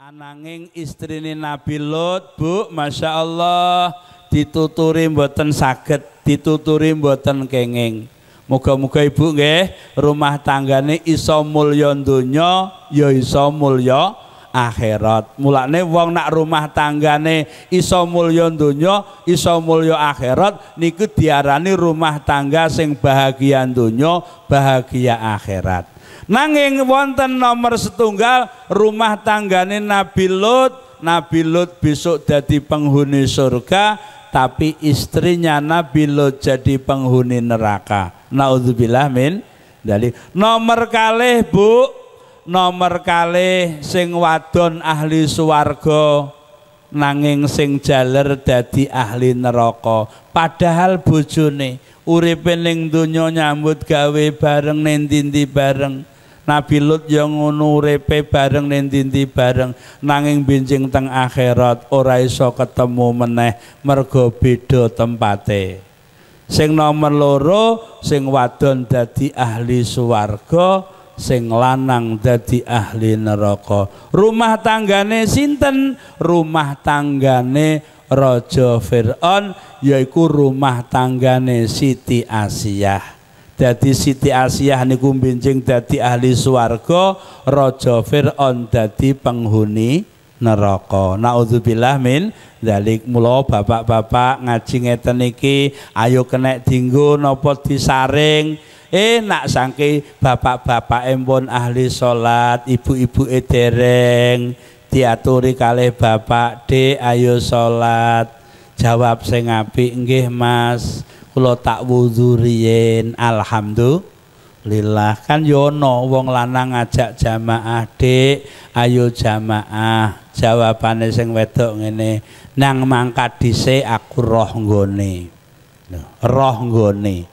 Ananging istrine Nabi Lut, Bu, Masya Allah, dituturi mboten saged, dituturi mboten kenging. Muga-muga Ibu nggih rumah tanggane iso mulya donya ya iso mulya akhirat. Mulane wong nak rumah tanggane iso mulya donya, iso mulya akhirat niku diarani rumah tangga sing bahagia donya, bahagia akhirat. Nanging wonten nomor setunggal rumah tanggane Nabi Lut. Nabi Lut besok dadi penghuni surga, tapi istrinya Nabi Lut jadi penghuni neraka. Naudzubillah min dzalik. Nomor kalih, Bu, nomor kalih sing wadon ahli swarga nanging sing jaler dadi ahli neraka. Padahal bojone uripe ning donya nyambut gawe bareng ning ndi-ndi bareng. Nabi Lut yang ngono uripe bareng ning ndi-ndi bareng, nanging benjing teng akhirat ora iso ketemu meneh mergo beda tempate. Sing nomor loro sing wadon dadi ahli swarga, sing lanang dadi ahli neraka. Rumah tanggane sinten? Rumah tanggane Raja Fir'aun, yaiku rumah tanggane Siti Asiyah. Dadi Siti Asiyah niku benjing dadi ahli swarga, Raja Fir'aun dadi penghuni neraka. Naudzubillah min dzalik. Mula bapak-bapak ngaji ngeten iki ayo kenek dinggo napa disaring. Nak saking bapak-bapak empun ahli salat, ibu-ibu dereng diaturi kalih bapak, "Dik, ayo salat." Jawab sing apik, "Nggih, Mas. Kula tak wudu riyin." Alhamdulillah. Kan yo ono wong lanang ngajak jamaah, "Dik, ayo jamaah." Jawabane sing wedok ngene, "Nang mangkat dhisik aku roh nggone." Roh nggone.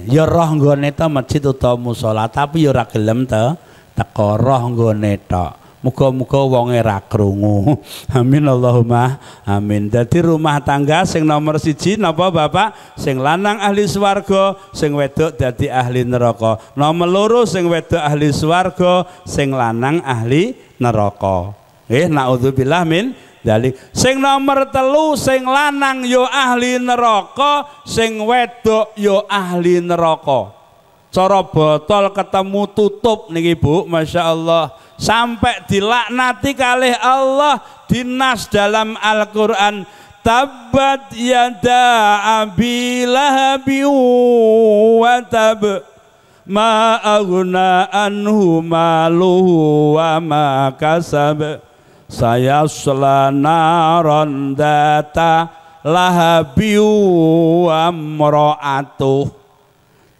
Ya roh nggone ta masjid utawa musala, tapi ya ora gelem te teko, roh nggone tok. Muga-muga wonge ra krungu. Amin Allahumma amin. Dadi rumah tangga sing nomor siji napa Bapak? Sing lanang ahli swarga, sing wedok dadi ahli neraka. Nomor loro sing wedok ahli swarga, sing lanang ahli neraka. Nggih, naudzubillah min dzalik. Sing nomor telu sing lanang yo ahli neraka, sing wedok yo ahli neraka. Cara botol ketemu tutup niki Bu, Masya Allah. Sampai dilaknati kalih Allah dinas dalam Al-Quran, tabat yada abi lahabi wa tab ma aghna anhu maluhu wa ma kasab sayasla naran data lahabi wa imra'atuh.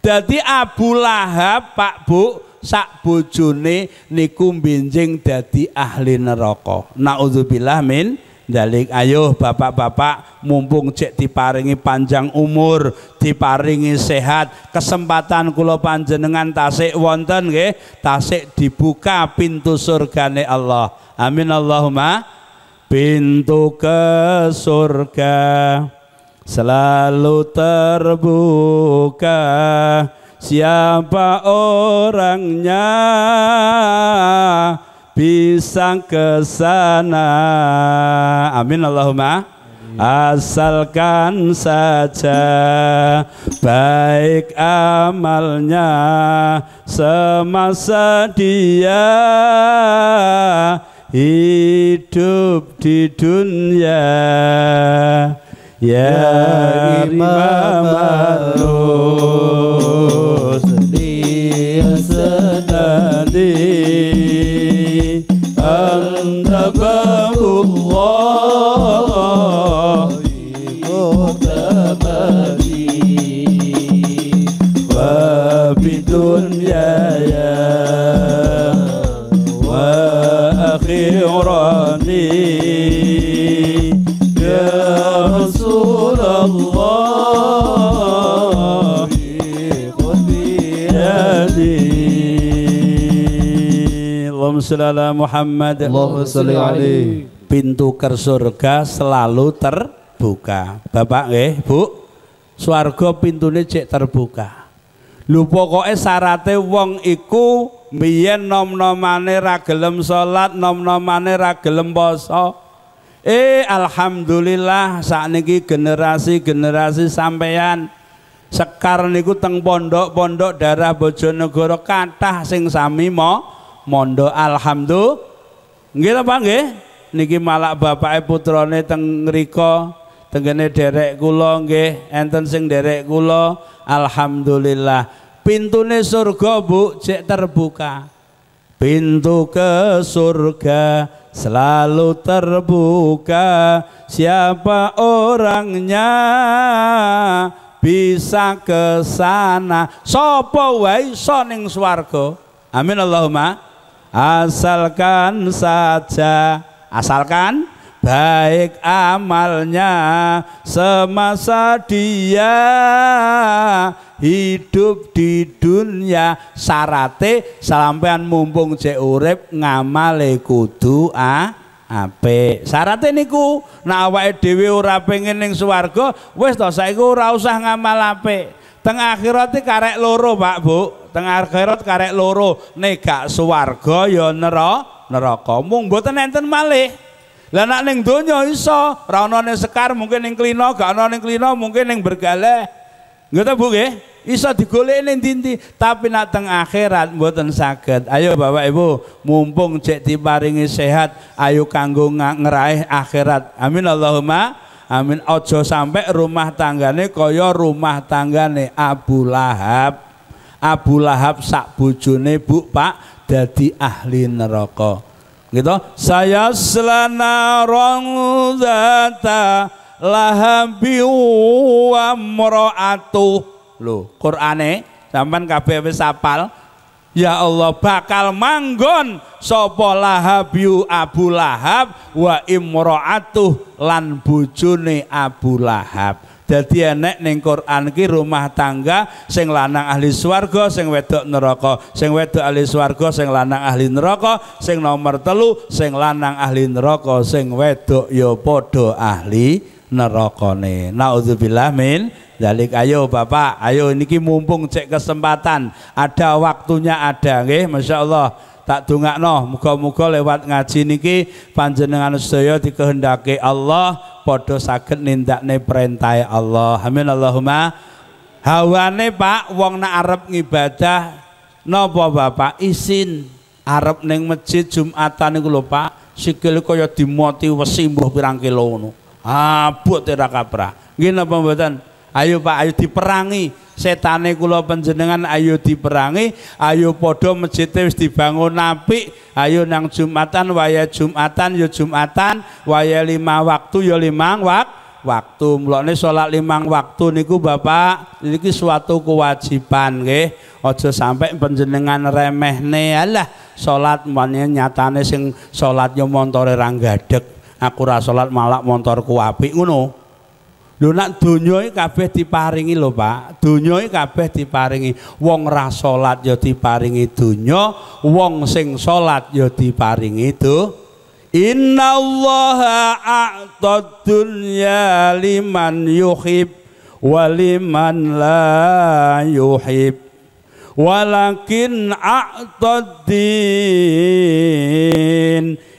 Dadi Abu Lahab, Pak Bu, sak bojone niku benjing dadi ahli neraka. Naudzubillah min dzalik. Ayo bapak-bapak, mumpung cek diparingi panjang umur, diparingi sehat, kesempatan kula panjenengan tasik wonten nggih, tasik dibuka pintu surgane Allah. Amin Allahumma. Pintu ke surga selalu terbuka, siapa orangnya bisa ke sana. Amin Allahumma. Asalkan saja baik amalnya semasa dia hidup di dunia. Ya Imam al-Rusdi Sedadi anta babullah muqtabadi wa bidunyaya wa akhirati ya Rasulullah Allahumma sholli ala Muhammad. Allahumma sholli alaihi. Pintu ke surga selalu terbuka. Bapak nggih, Bu, swarga pintune cek terbuka. Lho pokoke syarate wong iku Biyen nom-nomane ra gelem salat, nom-nomane ra gelem poso. Alhamdulillah sakniki generasi-generasi sampean Sekar niku teng pondok-pondok daerah Bojonegoro kathah sing sami mondok, alhamdulillah. Nggih ta Pak nggih? Niki malak bapake putrane teng ngriko, tenggene derek kula nggih, enten sing derek kula, alhamdulillah. Pintune surga Bu cek terbuka. Pintu ke surga selalu terbuka, siapa orangnya bisa ke sana. Sapa wae iso ning swarga. Amin Allahumma. Asalkan saja, asalkan baik amalnya semasa dia hidup di dunia. Syarate sampean mumpung jek urip ngamale kudu apik. Syarate niku nek awake dhewe ora pengen ning swarga, wis to saiki ora usah ngamal apik. Teng akhirat karek loro Pak Bu, teng akhirat karek loro, nek gak swarga ya neraka. Mung mboten enten malih. Lah nek ning donya iso, ora ana ning Sekar mungkin ning Klino, gak ana ning Klino mungkin ning Bergaleh. Nggih ta Bu nggih? Iso digoleki ning ndi-ndi, tapi nek teng akhirat mboten saged. Ayo Bapak Ibu, mumpung cek diparingi sehat, ayo kanggo ngeraih akhirat. Amin Allahumma amin. Aja sampai rumah tanggane kaya rumah tanggane Abu Lahab. Abu Lahab sak bojone Bu Pak dadi ahli neraka. Gitu. Saya selana rongzata lahabi wa mro'atuh. Lho, Qur'ane sampean kabeh wis hafal. Ya Allah, bakal manggon sapa Lahabiu Abu Lahab wa imra'atuh lan bojone Abu Lahab. Dadi enek ning Quran ki rumah tangga sing lanang ahli swarga, sing wedok neraka, sing wedok ahli swarga, sing lanang ahli neraka, sing nomor 3 sing lanang ahli neraka, sing wedok ya padha ahli nerakane. Naudzubillah min dzalik. Ayo Bapak, ayo niki mumpung cek kesempatan, ada waktunya ada nggih, masyaallah. Tak dongakno muga-muga lewat ngaji niki panjenengan sedaya dikehendaki Allah padha saged nindakne perintah Allah. Amin Allahumma. Hawane Pak wong nak arep ngibadah napa Bapak isin arep ning masjid Jumatan niku lho Pak, sikile kaya dimoti wesi mbuh pirang kilo ngono. Abot ora kaprah. Nggih napa mboten? Ayo Pak, ayo diperangi setane kula panjenengan, ayo diperangi, ayo padha masjid wis dibangun apik, ayo nang Jumatan, waya Jumatan ya Jumatan, waya 5 waktu ya 5 waktu. Mulane salat 5 waktu niku Bapak niki suatu kewajiban nggih. Aja sampai panjenengan remehne. Alah salat nyatane sing salat yo montore ra gadeg, aku ra salat malak montorku apik ngono. Lho nak donya iki kabeh diparingi lho Pak, donya iki kabeh diparingi. Wong ra salat ya diparingi donya, wong sing salat ya diparingi do. Innallaha a'tad dunya liman yuhib wa liman la yuhib. Walakin a'tad din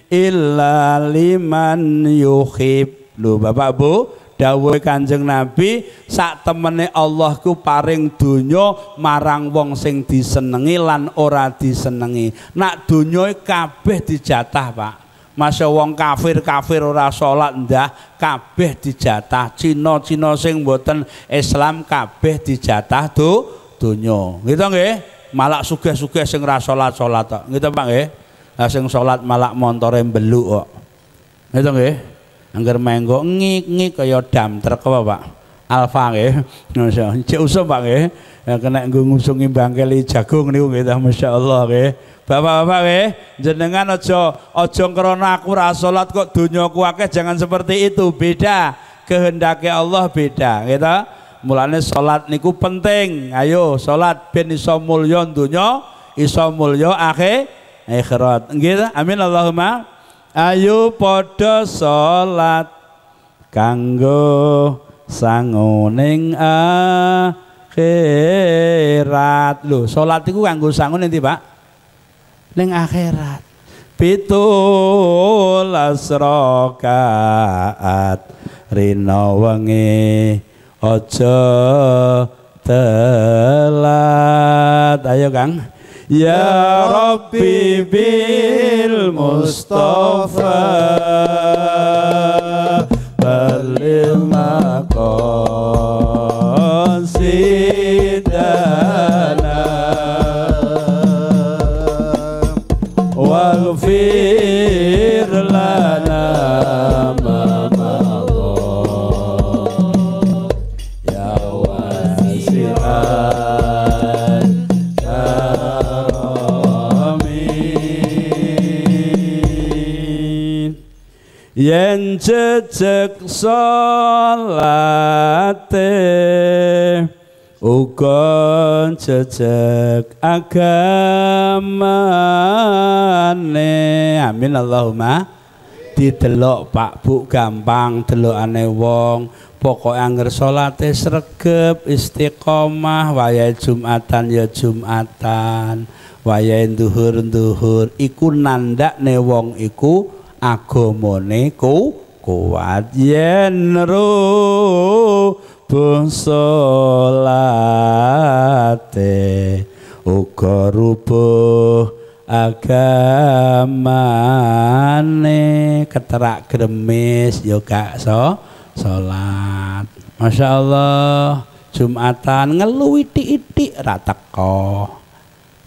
illa liman yuhib. Lho Bapak Bu, dawuhe Kanjeng Nabi sak temene Allah ku paring donya marang wong sing disenengi lan ora disenengi. Nak donya kabeh dijatah Pak. Masa wong kafir-kafir ora salat ndah kabeh dijatah. Cina-cina sing mboten Islam kabeh dijatah donya. Gitu nggih? Malak sugih-sugih sing ora salat-salat tok. Gitu Pak nggih? Lah sing salat malak montore mbeluk kok. Gitu nggih? Angger menggo ngik-ngik kaya dam truk apa Pak? Alfa nggih. Cek usum Pak nggih. Ya kena nggo ngusungi bangkeli jagung niku nggih ta masyaallah nggih. Bapak-bapak nggih, jenengan aja krana aku ora salat kok donyaku akeh, jangan seperti itu. Beda, kehendake Allah beda nggih ta. Mulane salat niku penting. Ayo salat ben iso mulya donya, iso mulya akhirat. Nggih ta? Amin Allahumma. Ayo padha salat kanggo sangu ning akhirat. Lho, salat iku kanggo sangu ning ndi, Pak? Ning akhirat. 17 rakaat rina wengi aja telat. Ayo Kang. Ya Rabbi bil Mustafa balil maqasidana waghfir lana ma madha ya wasi'al karami. Yen jejeg salate uga jejeg agamane. Amin Allahumma. Didelok Pak Bu gampang delokane wong, pokoke angger salate sregep istiqomah, wayahe Jumatan ya Jumatan, wayahe nduhur-nduhur, iku nandakne wong iku agamane kuat. Yen rubuh salate uga rubuh agamane, keterak gremis ya gak salat. Masya Allah, Jumatan ngelu itik-itik ra teko.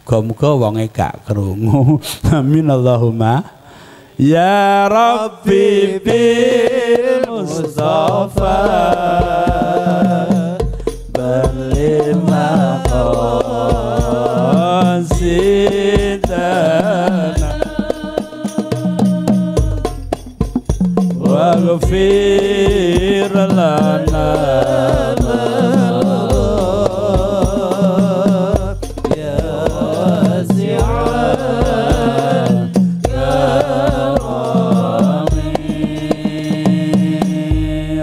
Muga-muga wonge gak krungu. Amin Allahumma. Ya Rabbi bil Mustafa balil maqasidana waghfir lana ya wasi'al karami.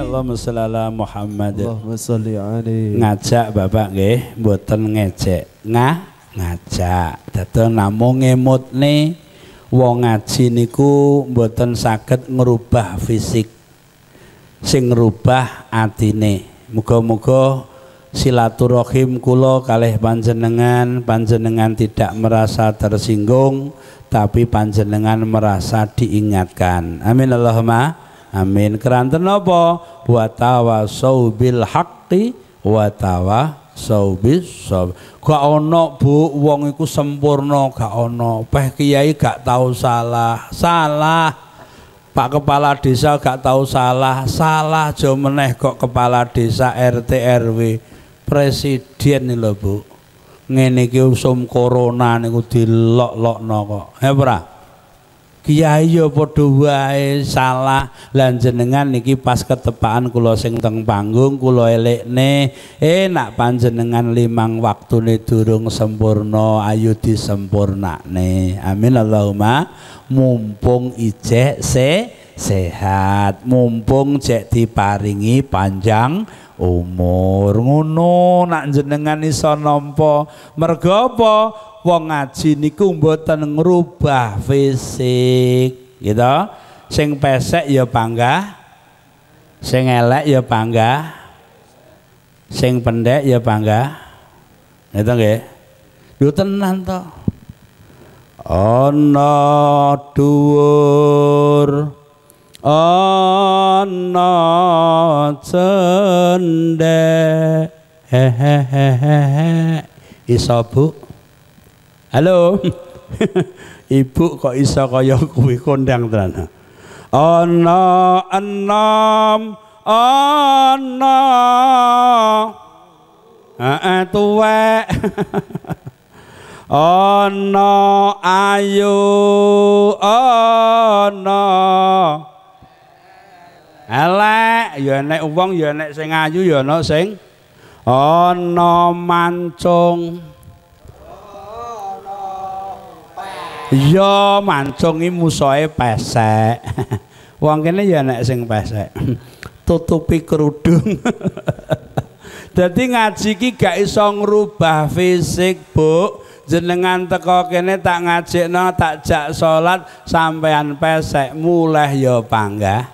Allahumma sholli ala Muhammad. Allahumma sholli alaihi. Ngajak Bapak nggih, mboten ngejek. Ngajak. Dados namung ngemutne wong ngaji niku mboten saged ngrubah fisik, sing ngrubah atine. Muga-muga silaturahim kula kalih panjenengan, panjenengan tidak merasa tersinggung, tapi panjenengan merasa diingatkan. Amin Allahumma amin. Keranten napa? Wa tawasau bil haqqi wa tawasau bis sabr. Gak ono Bu wong iku sempurna, gak ono. Peh kiai gak tahu salah, salah. Pak kepala desa gak tahu salah, salah jo meneh kok kepala desa RT RW presiden nih lho Bu. Ngene iki usum corona niku dilok-lokno kok. Ya ora? Kiai ya padha wae salah. Lan jenengan niki pas ketepaan kula sing teng panggung kula elekne, nak panjenengan 5 waktune durung sempurna, ayo disempurnakne. Amin Allahumma. Mumpung ijek sehat, mumpung jek diparingi panjang umur. Ngono nak jenengan iso nampa. Mergo apa? Wong ngaji niku mboten ngrubah fisik, gitu. Sing pesek ya panggah, sing elek ya panggah, sing pendek ya panggah. Gitu nggih. Lho tenan to. Ana dhuwur, ana cendhek. Hehehe. Iso Bu? Halo. Ibu kok iso kaya kuwi kondang tenan. Ana enom, ana heeh tuwek. Ana ayu, ana elek. Ya enek wong, ya enek sing ayu, ya ana sing ana mancung. Ya mancung iki musuhe pesek. Wong kene ya enek sing pesek. Tutupi kerudung. Dadi ngaji iki gak iso ngrubah fisik, Bu. Jenengan teko kene tak ngajekno, tak jak salat, sampean pesek muleh ya panggah.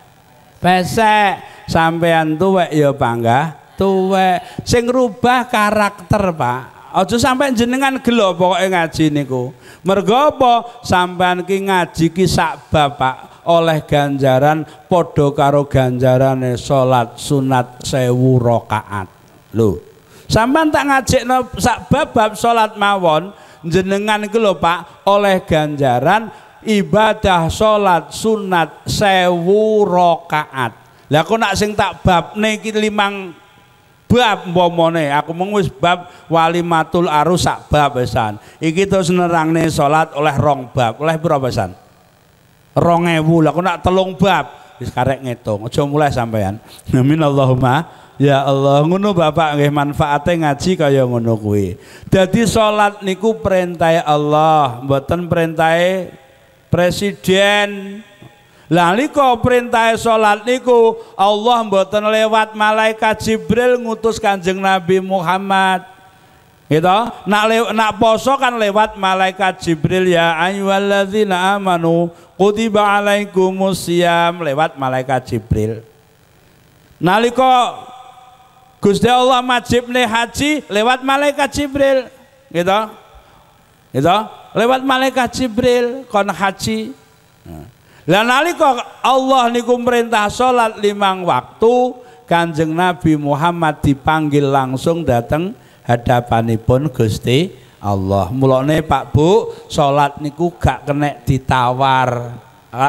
Pesek, sampean tuwek ya panggah tuwek. Sing rubah karakter, Pak. Aja sampai jenengan gelo pokoke ngaji niku. Mergo apa? Sampean ki ngaji ki sak bab, Pak, oleh ganjaran padha karo ganjarane salat sunat 1000 rakaat. Lho, sampean tak ngajekno sak bab salat mawon, jenengan iku lho, Pak, oleh ganjaran ibadah salat sunat 1000 rakaat. Lah kok nak sing tak babne iki 5 bab umpamane, aku mung wis bab walimatul arus sak bab pisan. Iki terus nerangne salat oleh 2 bab, oleh pira pisan? 2000. Lah kok nak 3 bab wis karek ngitung. Aja mulai sampean. Amin Allahumma ya Allah. Ngono Bapak nggih, manfaate ngaji kaya ngono kuwi. Dadi salat niku perintahe Allah, mboten perintahe presiden. Lah nalika perintah salat niku Allah mboten lewat malaikat Jibril ngutus Kanjeng Nabi Muhammad. Gitu? Nak poso kan lewat malaikat Jibril, ya ayyuhalladzina amanu kutiba alaikumusiyam, lewat malaikat Jibril. Nalika Gusti Allah majibne haji lewat malaikat Jibril, gitu? Gitu? Lewat malaikat Jibril kon haji. Lah nalika Allah niku merintah salat 5 waktu, Kanjeng Nabi Muhammad dipanggil langsung dateng hadapanipun Gusti Allah. Mulane Pak Bu, salat niku gak kenek ditawar,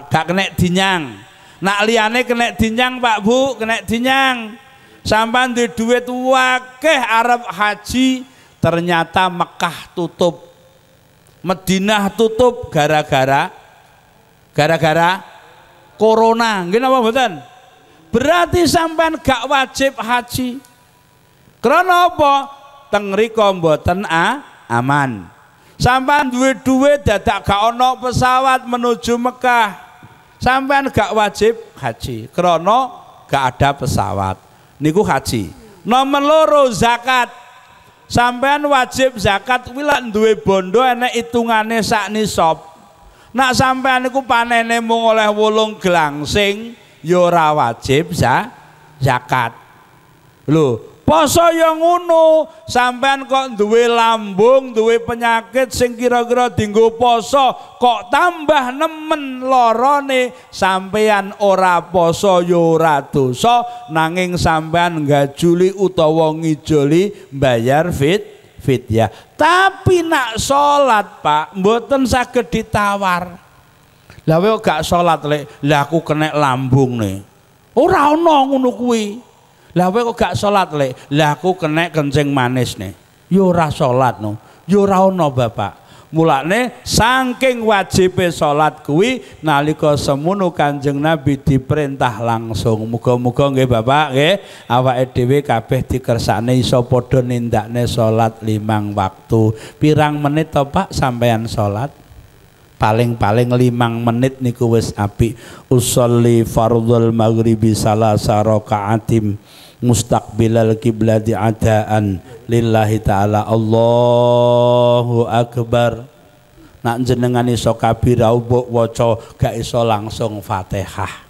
gak kenek dinyang. Nak liyane kenek dinyang Pak Bu, kenek dinyang. Sampean duwe duit wakeh arep haji, ternyata Mekah tutup, Madinah tutup gara-gara corona, nggih napa mboten? Berarti sampean gak wajib haji. Krana apa? Teng mriko mboten aman. Sampean duwe duit dadak gak ana pesawat menuju Mekah. Sampean gak wajib haji krana gak ada pesawat. Niku haji. Nomor 2 zakat. Sampean wajib zakat kuwi lak duwe bondo enek hitungane sak nisab. Nak sampean niku panene mung oleh 8 glangsing ya ora wajib zakat. Lho, poso ya ngono, sampean kok duwe lambung, duwe penyakit sing kira-kira dienggo poso kok tambah nemen lorone, sampean ora poso ya ora dosa, nanging sampean nggajuli utawa ngijoli mbayar fidyah. Tapi nak salat Pak mboten saged ditawar. Lah kowe gak salat lek, lah aku kenek lambung nih. Ora ana ngono kuwi. Lah kowe kok gak salat lek, lah aku kenek kencing manis nih. Ya ora salat no. Ya ora ana Bapak. Mulane saking wajibe salat kuwi nalika semono Kanjeng Nabi diperintah langsung. Muga-muga nggih Bapak nggih awake dhewe kabeh dikersakne iso padha nindakne salat 5 waktu. Pirang menit to Pak sampean salat? Paling-paling 5 menit niku wis apik. Usolli fardhul maghribi salasa rakaatim mustaqbilal kiblati adaan lillahi ta'ala. Allahu akbar. Nak jenengan iso kabira mbok waca gak iso langsung Fatihah.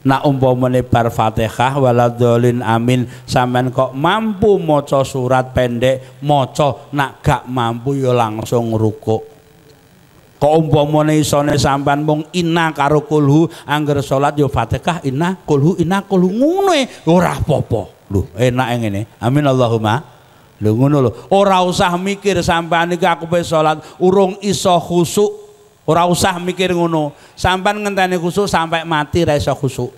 Nak umpamane bar Fatihah waladhdallin amin sampean kok mampu maca surat pendek maca, nak gak mampu ya langsung rukuk. Kok umpamane isone sampean mung inna karo kulhu, angger salat ya Fatihah inna kulhu inna kulhu ngono ora apa-apa. Lho enake ngene. Amin Allahumma. Lho ngono lho. Ora usah mikir sampean iki aku wis salat urung iso khusuk. Ora usah mikir ngono. Sampean ngenteni khusuk sampai mati ra iso khusuk.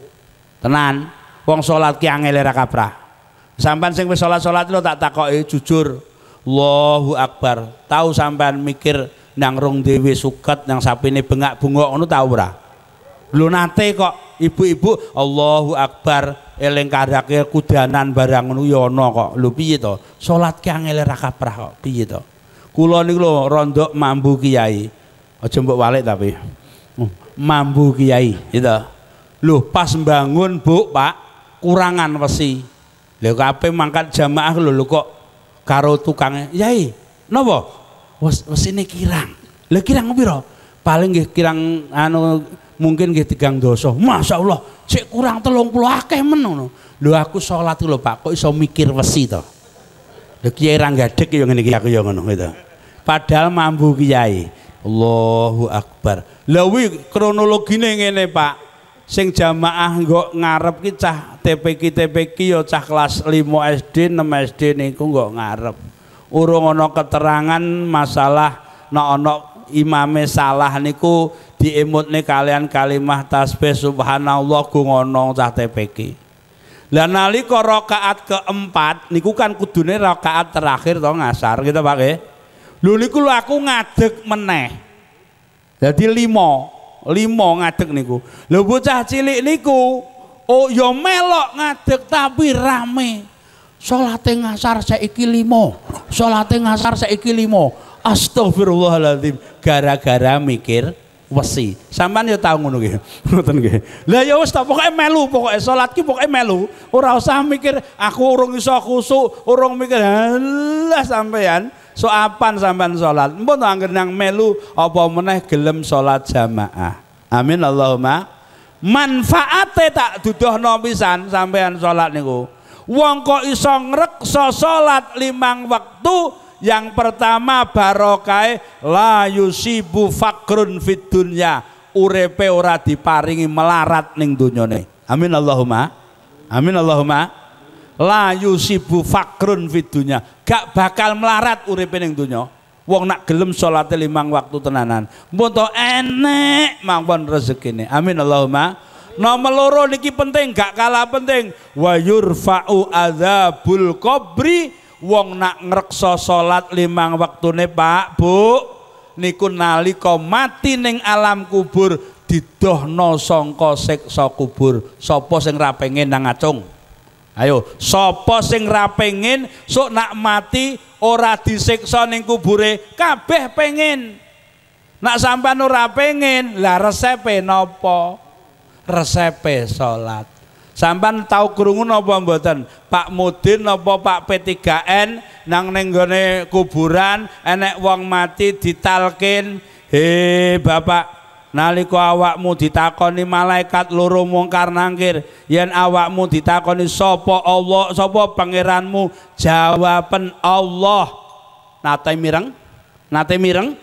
Tenan. Wong salat ki angel ra kaprah. Sampean sing wis salat-salat lho tak takoki jujur. Allahu akbar. Tahu sampean mikir nang rong dewe suket nang sapine bengak-bengok ngono tau ora? Lho nate kok ibu-ibu Allahu akbar eling karake kudanan barang ngono ya ana kok. Lho piye to? Salat ki angel ra kaprah kok. Piye to? Kula niku lho rondok mambu kiai. Aja mbok walik tapi. Mambu kiai, gitu. Lho pas mbangun Bu, Pak, kurangan wesi. Lho kabeh mangkat jamaah lho kok karo tukange. Yai, napa? Wesine kirang. Lha kirang piro? Paling nggih kirang anu mungkin nggih 3 dasa. Masyaallah, sik kurang 30 akeh men ngono. Lho aku salat lho Pak, kok iso mikir wesi to? Lho kiai ra gadhek ya ngene iki aku ya ngono gitu. Padahal mambu kiai. Allahu Akbar. Lha wi kronologine ngene Pak. Sing jamaah nggok ngarep ki cah TPQ TPQ ya cah kelas 5 SD 6 SD niku nggok ngarep. Urung ana keterangan masalah nek ana imame salah niku diemutne kalian kalimah tasbih subhanallah ku ngono cah TPQ. Lah nalika rakaat keempat niku kan kudune rakaat terakhir to ngasar gitu Pak nggih. Lho niku lho aku ngadeg meneh. Dadi 5 ngadeg niku. Lho bocah cilik niku oh ya melok ngadeg tapi rame. Salate ngasar saiki 5. Salate ngasar saiki 5. Astagfirullahaladzim, gara-gara mikir wesi. Sampean ya tau ngono nggih. Ngoten nggih. Lah ya wis ta pokoke melu, pokoke salat ki pokoke melu, ora usah mikir aku urung iso khusuk, urung mikir halah sampean. So apan sampean salat. Mpun to angger nang melu apa meneh gelem salat jamaah. Amin Allahumma. Manfaate tak dudohno pisan sampean salat niku. Wong kok iso ngreksa salat 5 wektu, yang pertama barokahe la yusibu fakrun fid dunya, uripe ora diparingi melarat ning donyane. Amin Allahumma. Amin Allahumma. La yusibu fakrun fid dunya, gak bakal melarat uripe ning donya. Wong nak gelem salate 5 waktu tenanan, mpun to enek mawon rezekine. Amin Allahumma. Nomor loro niki penting, gak kalah penting, wa yurfa'u adzabul qabri. Wong nak ngreksa salat 5 waktune Pak Bu niku nalika mati ning alam kubur didohno sangka siksa kubur. Sapa sing ra pengen nang ngacung? Ayo, sapa sing ra pengen sok nak mati ora disiksa ning kubure? Kabeh pengen. Nak sampean ora pengen, lah resepe napa? Resepe salat. Sampean tau krungu napa mboten? Pak Mudin napa Pak P3N nang ning gone kuburan enek wong mati ditalkin, "He Bapak, nalika awakmu ditakoni malaikat loro mungkar nangkir, yen awakmu ditakoni sapa Allah, sapa pangeranmu, jawaben Allah." Nate mireng? Nate mireng?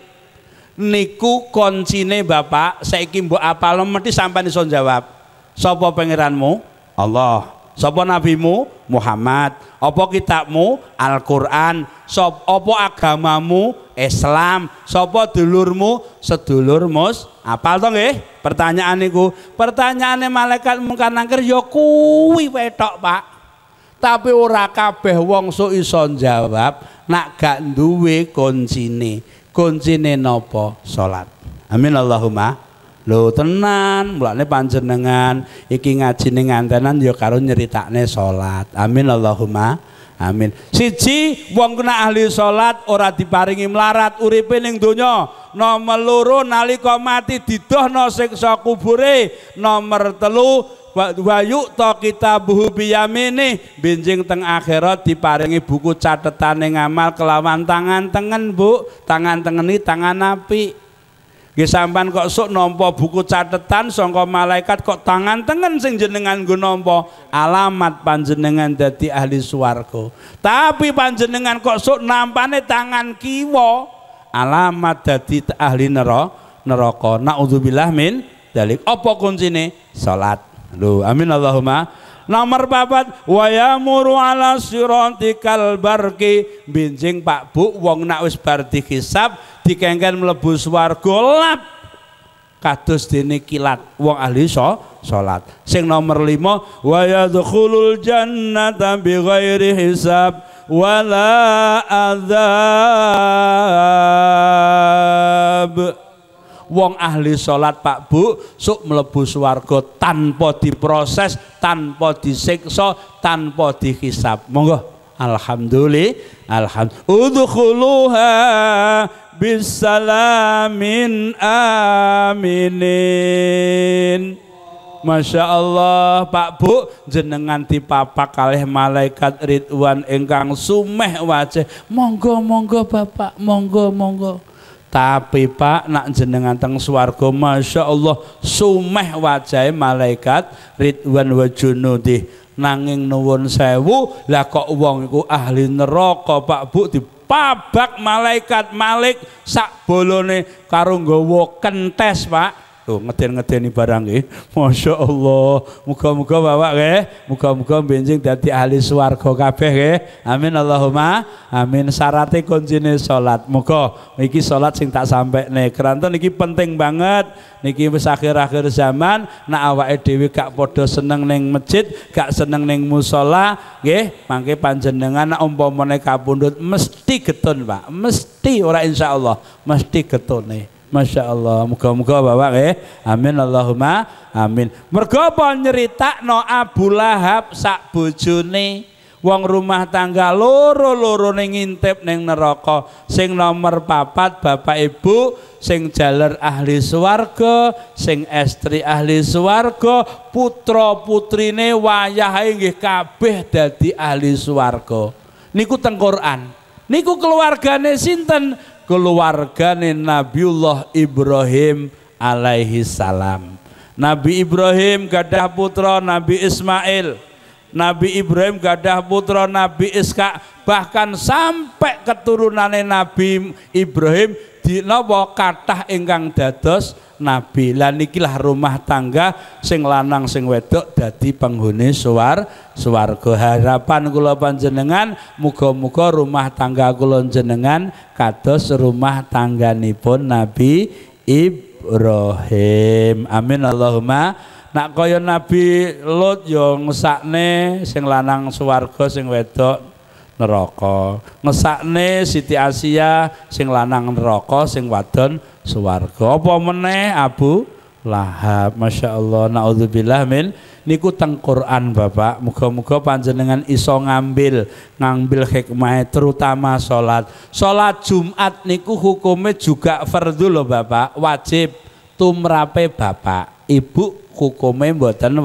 Niku kuncine Bapak, saiki mbok apal mesti sampean iso jawab. Sapa pangeranmu? Allah. Sapa nabimu? Muhammad. Apa kitabmu? Al-Qur'an. Sapa agamamu? Islam. Sapa dulurmu? Sedulur mus. Apal to nggih? Pertanyaan niku. Pertanyaane malaikat mungkar nangkir ya kuwi wetok, Pak. Tapi ora kabeh wong sok iso jawab nak gak duwe kuncine. Kuncine napa? Salat. Amin Allahumma. Lho tenan, mulane panjenengan iki ngajine ngantenan ya karo nyeritakne salat. Amin Allahumma. Amin. Siji, wong kena ahli salat ora diparingi melarat uripe ning donya. Nomor loro nalika mati didohno siksa kubure. Nomor telu wa yu'ta kitabuhu biyamini, benjing teng akhirat diparingi buku catetane ngamal kelawan tangan tengen, Bu. Tangan tengen iki tangan apik. Nggih sampean kok sok nampa buku catetan sangka malaikat kok tangan tengen sing jenengan nggo nampa, alamat panjenengan dadi ahli swarga. Tapi panjenengan kok sok nampane tangan kiwa, alamat dadi ahli neraka. Naudzubillah min dzalik. Apa kuncine? Salat. Lho, amin Allahumma. Nomor 4, wa yamuru ala siratikal barqi. Benjing Pak Bu, wong nak wis bar dihisab dikengken mlebu swarga lap kados dene kilat wong ahli salat. Sing nomor 5, wa yadkhulul jannata bighairi hisab wala adzab. Wong ahli salat Pak Bu sok mlebu swarga tanpa diproses, tanpa disiksa, tanpa dihisab. Monggo. Alhamdulillah. Alhamdulillah. Udkhuluha bisalamin aminin. Masya Allah Pak Bu, jenengan dipapak kalih malaikat Ridwan ingkang sumeh wajah. Monggo monggo Bapak, monggo monggo. Tapi Pak, nak jenengan teng swarga, Masya Allah sumeh wajahe malaikat Ridwan wa junudih. Nanging nuwun sewu, lah kok wong iku ahli neraka Pak Bu dipabak malaikat Malik sak bolone karo nggawa kentes Pak. Tuh ngeden-ngedeni barang nggih. Masya Allah. Muga-muga Bapak nggih, muga-muga benjing dadi ahli swarga kabeh nggih. Amin Allahumma amin. Syarate kuncine salat. Muga iki salat sing tak sampekne. Keranten iki penting banget. Niki wis akhir-akhir zaman, nak awake dhewe gak padha seneng ning masjid, gak seneng ning musala, nggih, mangke panjenengan nak umpamane kapundhut mesti getun, Pak. Mesti ora insyaallah, mesti getune. Masya Allah, muga-muga Bapak nggih. Amin Allahumma amin. Mergo apa nyeritakno Abu Lahab sak bojone, wong rumah tangga loro-lorone ngintip ning neraka. Sing nomor 4 Bapak Ibu, sing jaler ahli swarga, sing estri ahli swarga, putra putrine wayahe nggih kabeh dadi ahli swarga. Niku teng Quran. Niku keluargane sinten? Keluargane Nabiullah Ibrahim alaihi salam. Nabi Ibrahim gadah putra Nabi Ismail, Nabi Ibrahim gadah putra Nabi Ishak, bahkan sampai keturunane Nabi Ibrahim di napa kathah ingkang dados nabi. Lah nikilah rumah tangga sing lanang sing wedok dadi penghuni swarga. Harapan kula panjenengan muga-muga rumah tangga kula jenengan kados rumah tangganipun Nabi Ibrahim. Amin Allahumma. Nak kaya Nabi Lut yo ngesakne sing lanang swarga sing wedok neraka. Ngesakne Siti Asia sing lanang neraka sing wadon swarga. Apa meneh Abu Lahab. Masya Allah, naudzubillah min. Niku teng Quran Bapak. Muga-muga panjenengan iso ngambil hikmah terutama salat. Salat Jumat niku hukumnya juga fardu loh Bapak, wajib tumrape Bapak. Ibu hukumnya mboten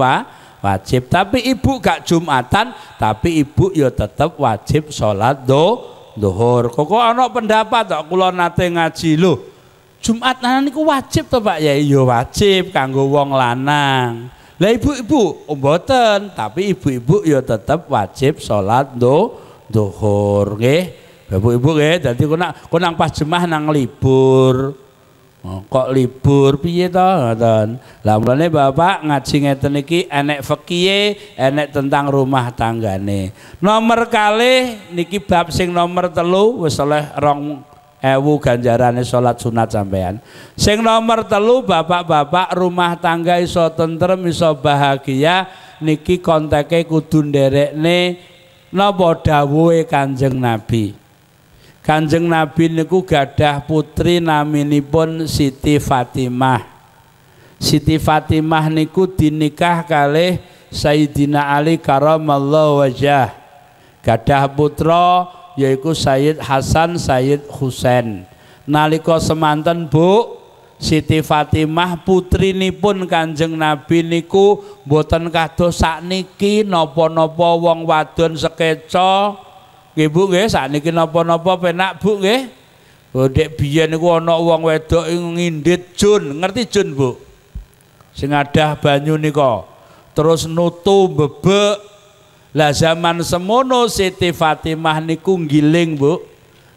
wajib, tapi ibu gak Jumatan, tapi ibu ya tetep wajib salat dhuhur. Kok ana pendapat tok kula nate ngaji lho, Jumat niku wajib to Pak ya? Ya wajib kanggo wong lanang. Lah ibu-ibu oh mboten, tapi ibu-ibu ya tetep wajib salat dhuhur nggih. Ibu-ibu nggih, dadi kok nang pas jemah nang libur. Oh, kok libur piye to ngoten. Lah mulane Bapak ngaji ngeten iki enek fikih, enek tentang rumah tanggane. Nomor kalih niki bab sing nomor 3 wis oleh 2000 ganjarane salat sunat sampean. Sing nomor 3 bapak-bapak rumah tangga iso tentrem iso bahagia niki konteke kudu nderekne napa dawuhe Kanjeng Nabi. Kanjeng Nabi niku gadah putri naminipun Siti Fatimah. Siti Fatimah niku dinikah kalih Sayyidina Ali karamallahu wajah. Gadah putra yaiku Sayyid Hasan, Sayyid Husain. Nalika semanten Bu, Siti Fatimah putrinipun Kanjeng Nabi niku mboten kados sakniki napa-napa wong wadon sekeca. Nggih Bu nggih, sakniki napa-napa penak Bu nggih. Oh dek biyen niku ana wong wedok ngindit jun, ngerti jun Bu? Sing adah banyu nika. Terus nutu bebek. Lah zaman semono Siti Fatimah niku nggiling Bu.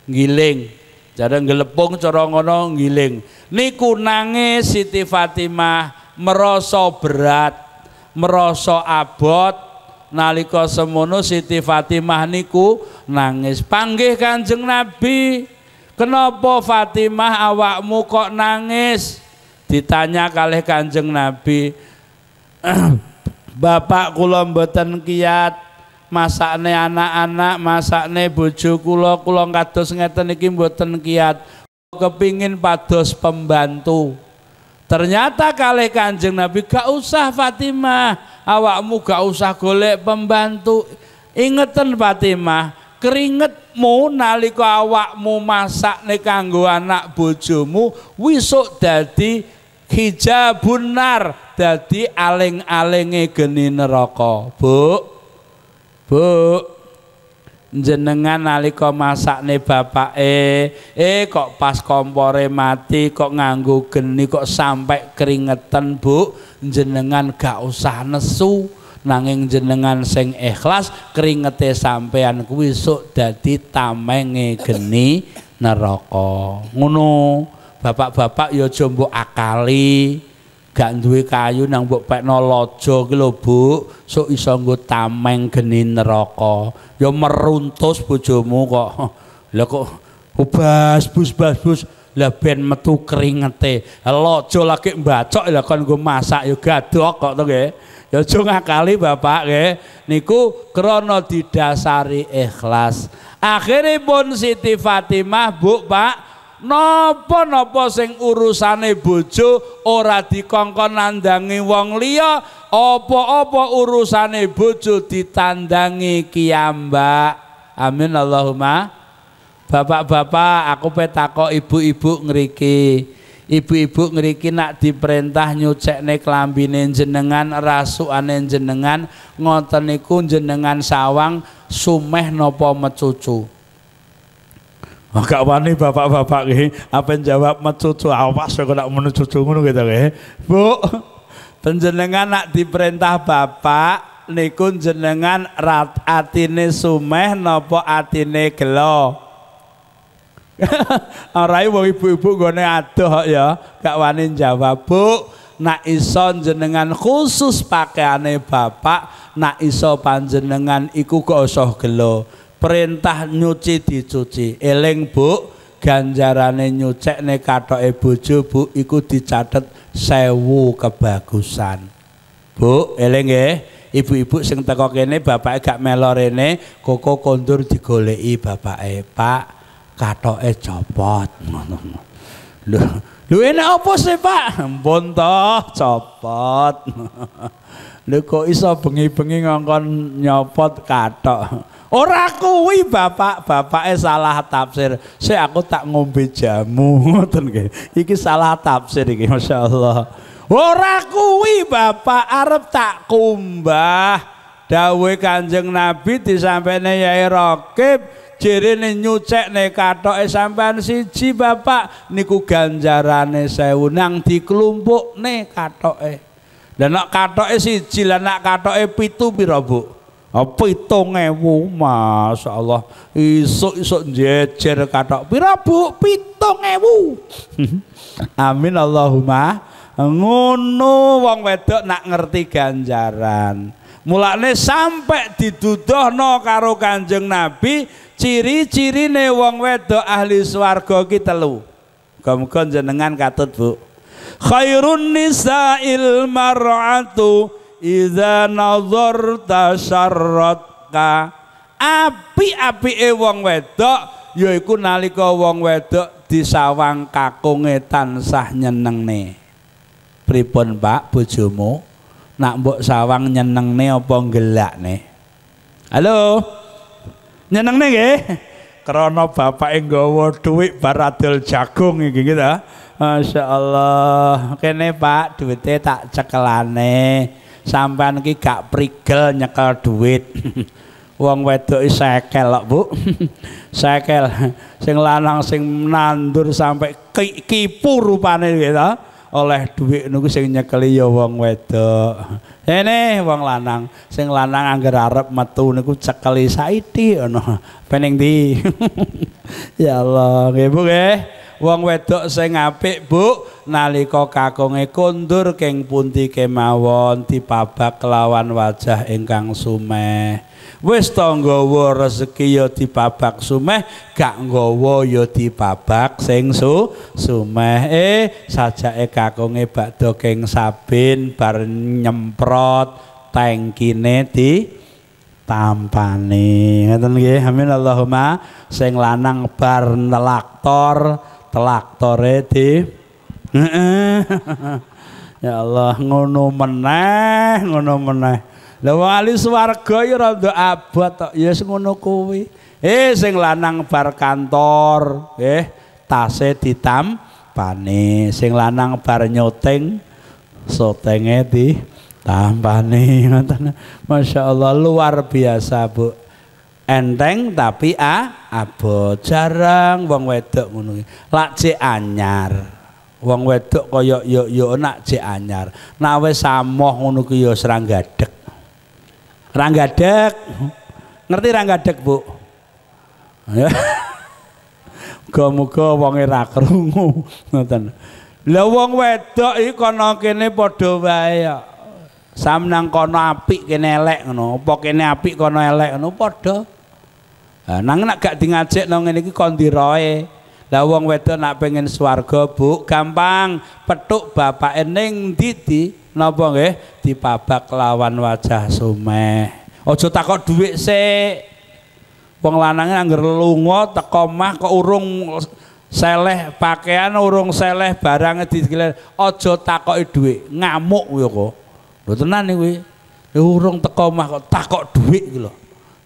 Nggiling. Cara nggelepung cara ngono nggiling. Niku nangis Siti Fatimah merasa berat, merasa abot. Nalika semono Siti Fatimah niku nangis. Panggih Kanjeng Nabi, kenapa Fatimah awakmu kok nangis? Ditanya kalih Kanjeng Nabi, bapak kula mboten kiat masakne anak-anak, masakne bojo kula, kula kados ngeten iki mboten kiat, kepingin pados pembantu. Ternyata kalih Kanjeng Nabi, gak usah Fatimah, awakmu gak usah golek pembantu. Ingeten Fatimah, keringetmu nalika awakmu masakne kanggo anak bojomu wisuk dadi Hijabun nar, dadi aling-alinge geni neraka. Bu, Bu, jenengan nalika masakne bapake, kok pas kompore mati kok nganggo geni kok sampai keringetan, Bu, jenengan gak usah nesu, nanging jenengan sing ikhlas keringete sampean kuwi sok dadi tamenge geni neraka. Ngono. Bapak-bapak ya aja mbok akali, gak duwe kayu nang mbok pekno lojo ki lho, Bu, sok iso nggo tameng geni neraka. Ya meruntus bojomu kok. Lah kok ubas bus bas bus, lah ben metu keringete. Lojo lagi mbacok lah kon nggo masak ya gadok kok to nggih. Ya aja ngakali bapak nggih. Niku krana didasari ikhlas. Akhiripun Siti Fatimah, Bu, Pak, napa-napa sing urusane bojo ora dikongkon nandangi wong liya, apa-apa urusane bojo ditandangi kiyambak. Amin Allahumma. Bapak-bapak, aku pe takok ibu-ibu ngriki. Ibu-ibu ngriki nak diperintah nyucekne klambine jenengan, rasukane jenengan, ngoten niku jenengan sawang sumeh napa mecucu? Gak wani bapak-bapak iki, apa jawab mecucu, awas kok nak menucucu ngono gitu nggih. Bu, panjenengan nak diperintah bapak niku jenengan rat atine sumeh napa atine gelo? Ora wong ibu-ibu nggone adoh ya, gak wani jawab. Bu, nak iso jenengan khusus pakaiane bapak, nak iso panjenengan iku gak usah gelo. Perintah nyuci dicuci. Eling, Bu, ganjarane nyucekne kathoke bojo, Bu, iku dicatet 1000 kebagusan. Bu, eling nggih. Ibu-ibu sing teko kene bapake gak melo rene, koko kondur digoleki bapake. Pak, kathoke copot. Ngono. Lho, lho enak apa sih, Pak? Ampun toh, copot. Lho kok iso bengi-bengi ngongkon nyopot kathok? Ora kuwi bapak, bapake salah tafsir. Sik aku tak ngombe jamu ngoten nggih. Iki salah tafsir iki, masyaallah. Ora kuwi bapak, arep tak kumbah. Dawuhe Kanjeng Nabi disampaiane Yai Rokib, jirine nyucekne kathoke sampean siji bapak niku ganjarane 1000 nang diklumpukne kathoke. Lah nek kathoke siji lah nek kathoke 7 pira, Bu? 7.000, masyaallah. Isuk-isuk njejer kathok pira, Bu? 7.000. Amin Allahumma. Ngono wong wedok nak ngerti ganjaran. Mulane sampai diduduhno karo Kanjeng Nabi ciri-cirine wong wedok ahli swarga ki telu. Muga-muga jenengan katut, Bu. Khairun nisa'il mar'atu idza nazarta syarratka. Api-apike wong wedok yaiku nalika wong wedok disawang kakunge tansah nyenengne. Pripun, Pak, bojomu? Nak mbok sawang nyenengne apa nggelakne? Halo? Nyenengne nggih? Krana bapake nggawa dhuwit bar adol jagung iki gitu. Masya Allah. Kene, Pak, duwite tak cekelane. Sampean iki gak prigel nyekel duit. Wong wedok iki sekel kok, Bu. Sekel. Sing lanang sing nandur sampai kipu rupane gitu. Oleh dhuwit niku sing nyekeli ya wong wedok. Ene wong lanang, sing lanang angger arep metu niku cekeli saiki ngono. Pening ndi? Ya Allah, nggih Bu nggih. Wong wedok sing apik, Bu, nalika kakunge kondur keng pundi kemawon dipabak kelawan wajah ingkang sumeh. Wis to nggawa rezeki ya dipabak sumeh, gak nggawa ya dipabak sing sumeh. Sajake kakunge bakdo keng sabin bar nyemprot tangkine di tampane. Ngoten nggih. Amin Allahumma. Sing lanang bar nelaktor, telaktore di ya Allah, ngono meneh, ngono meneh. Lah wong ahli swarga ya rada abot tok, ya wis ngono kuwi. Sing lanang bar kantor, tase Ditampani. Sing lanang bar nyuting sotenge ditampani ngoten. Masya Allah luar biasa Bu. Enteng tapi abot. Jarang wong wedok ngono iki. Lak jek anyar. Wong wedok kaya yo nak jek anyar. Nak wis samoh ngono ki ya ra gadeg. Ra gadeg. Ngerti ra gadeg, Bu? Ya. Muga-muga wonge ra krungu ngoten. Lah wong wedok iki kono kene padha wae ya. Sam nang kono apik kene elek ngono, apa kene apik kono elek ngono padha. Lah nang nek gak dingajekno ngene iki kon diroe. Lah wong wedok nak pengen swarga, Bu, gampang petuk bapake ning ndi di napa nggih dipabak lawan wajah sumeh. Aja takok dhuwit sik. Wong lanange angger lunga teko omah kok urung seleh pakaian, urung seleh barang digilir, aja takoki dhuwit, ngamuk ya kok. Lho tenan kuwi. Ya urung teko omah kok takok dhuwit iki lho.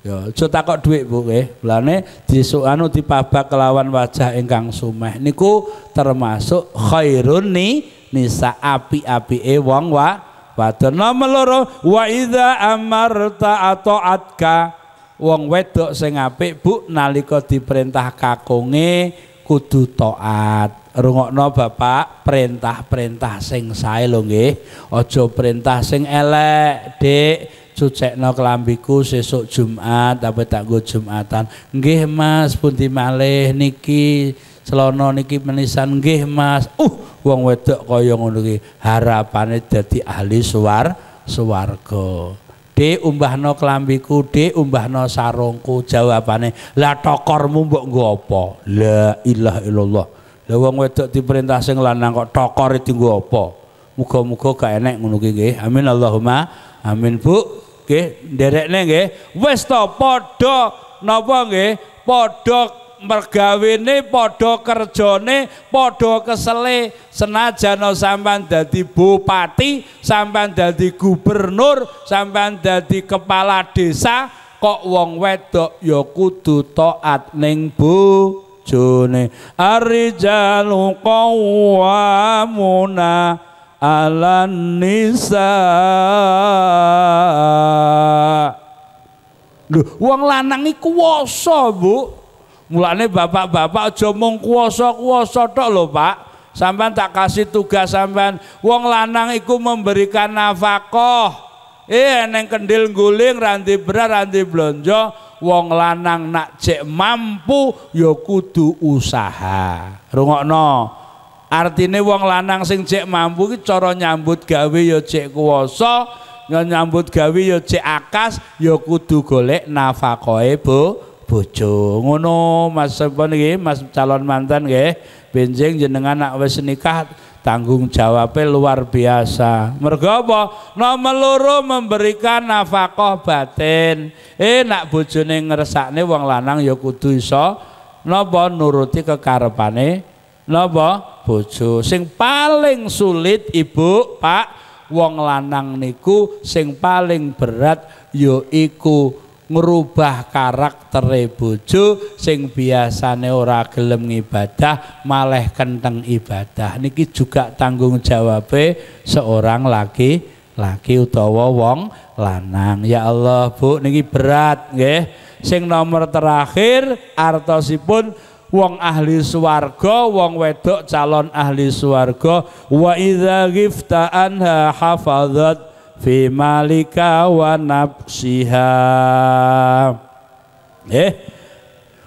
Ya aja takok dhuwit Bu nggih. Mulane disukanu dipabak kelawan wajah ingkang sumeh niku termasuk khairun nisa, api-apike wong wadon. Nomor loro, wa idza amarta ata'atka. Wong wedok sing apik Bu nalika diperintah kakunge kudu taat. Rungokno Bapak, perintah-perintah sing sae lho nggih. Aja perintah sing elek, Dik. Cucekno kelambiku sesuk Jumat, apa tak nggo Jumatan. Nggih Mas, pundi malih niki celana niki menisan nggih Mas. Wong wedok kaya ngono iki harapane dadi ahli swarga. Dik umbahno kelambiku, Dik umbahno sarungku. Jawabane, lah tokormu mbok nggo apa? La ilaha illallah. Lah wong wedok diperintah sing lanang kok tokore dienggo apa? Muga-muga gak enek ngono ki nggih. Amin Allahumma amin Bu. Nggih, nderekne nggih. Wis to padha napa nggih? Padha mergawene, padha kerjane, padha kesele. Senajan sampean dadi bupati, sampean dadi gubernur, sampean dadi kepala desa, kok wong wedok ya kudu taat ning bojone. Ar-rijalu qawwamuna 'alan nisa. Lho, wong lanang iku kuwasa, Bu. Mulane bapak-bapak aja mung kuwasa-kuwasa tok lho, Pak. Sampean tak kasih tugas sampean. Wong lanang iku memberikan nafkah. Neng kendil guling randi beras randi blonjo. Wong lanang nak jek mampu ya kudu usaha. Rungokno. Artine wong lanang sing jek mampu iki cara nyambut gawe ya jek kuwasa, nyambut gawe ya jek akas, ya kudu golek nafkahe, Bu. Bojo. Ngono Mas sapa niki, Mas calon mantan nggih. Benjing jenengan nak wis nikah tanggung jawabnya luar biasa. Mergo apa? Nomor loro memberikan nafkah batin. Nak bojone ngersakne wong lanang ya kudu iso napa nuruti kekarepane napa bojo. Sing paling sulit Ibu, Pak, wong lanang niku sing paling berat ya iku ngerubah karaktere bojo sing biasane ora gelem ngibadah maleh kenteng ibadah. Niki juga tanggung jawabe seorang laki-laki utawa wong lanang. Ya Allah Bu, niki berat nggih. Sing nomor terakhir artosipun wong ahli swarga, wong wedok calon ahli swarga, wa idza ghifta anha hafazat fi malika wa nafsiha.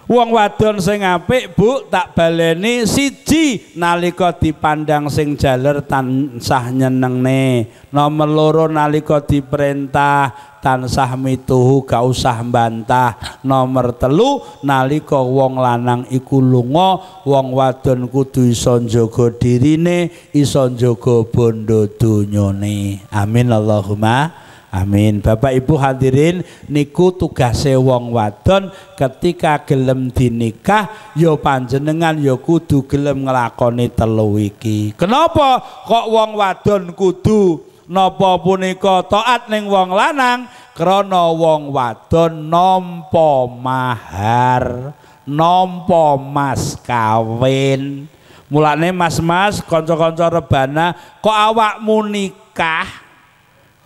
Wong wadon sing apik Bu tak baleni siji nalika dipandang sing jaler tansah nyenengne. Nomor loro nalika diperintah tansah mituhu gak usah mbantah. Nomor telu nalika wong lanang iku lunga, wong wadon kudu iso njaga dirine, iso njaga bondo donyane. Amin Allahumma amin. Bapak Ibu hadirin, niku tugase wong wadon ketika gelem dinikah ya panjenengan ya kudu gelem nglakoni telu iki. Kenapa kok wong wadon kudu napa punika taat ning wong lanang? Krana wong wadon nampa mahar, nampa mas kawin. Mulane mas-mas kanca-kanca rebana kok awakmu nikah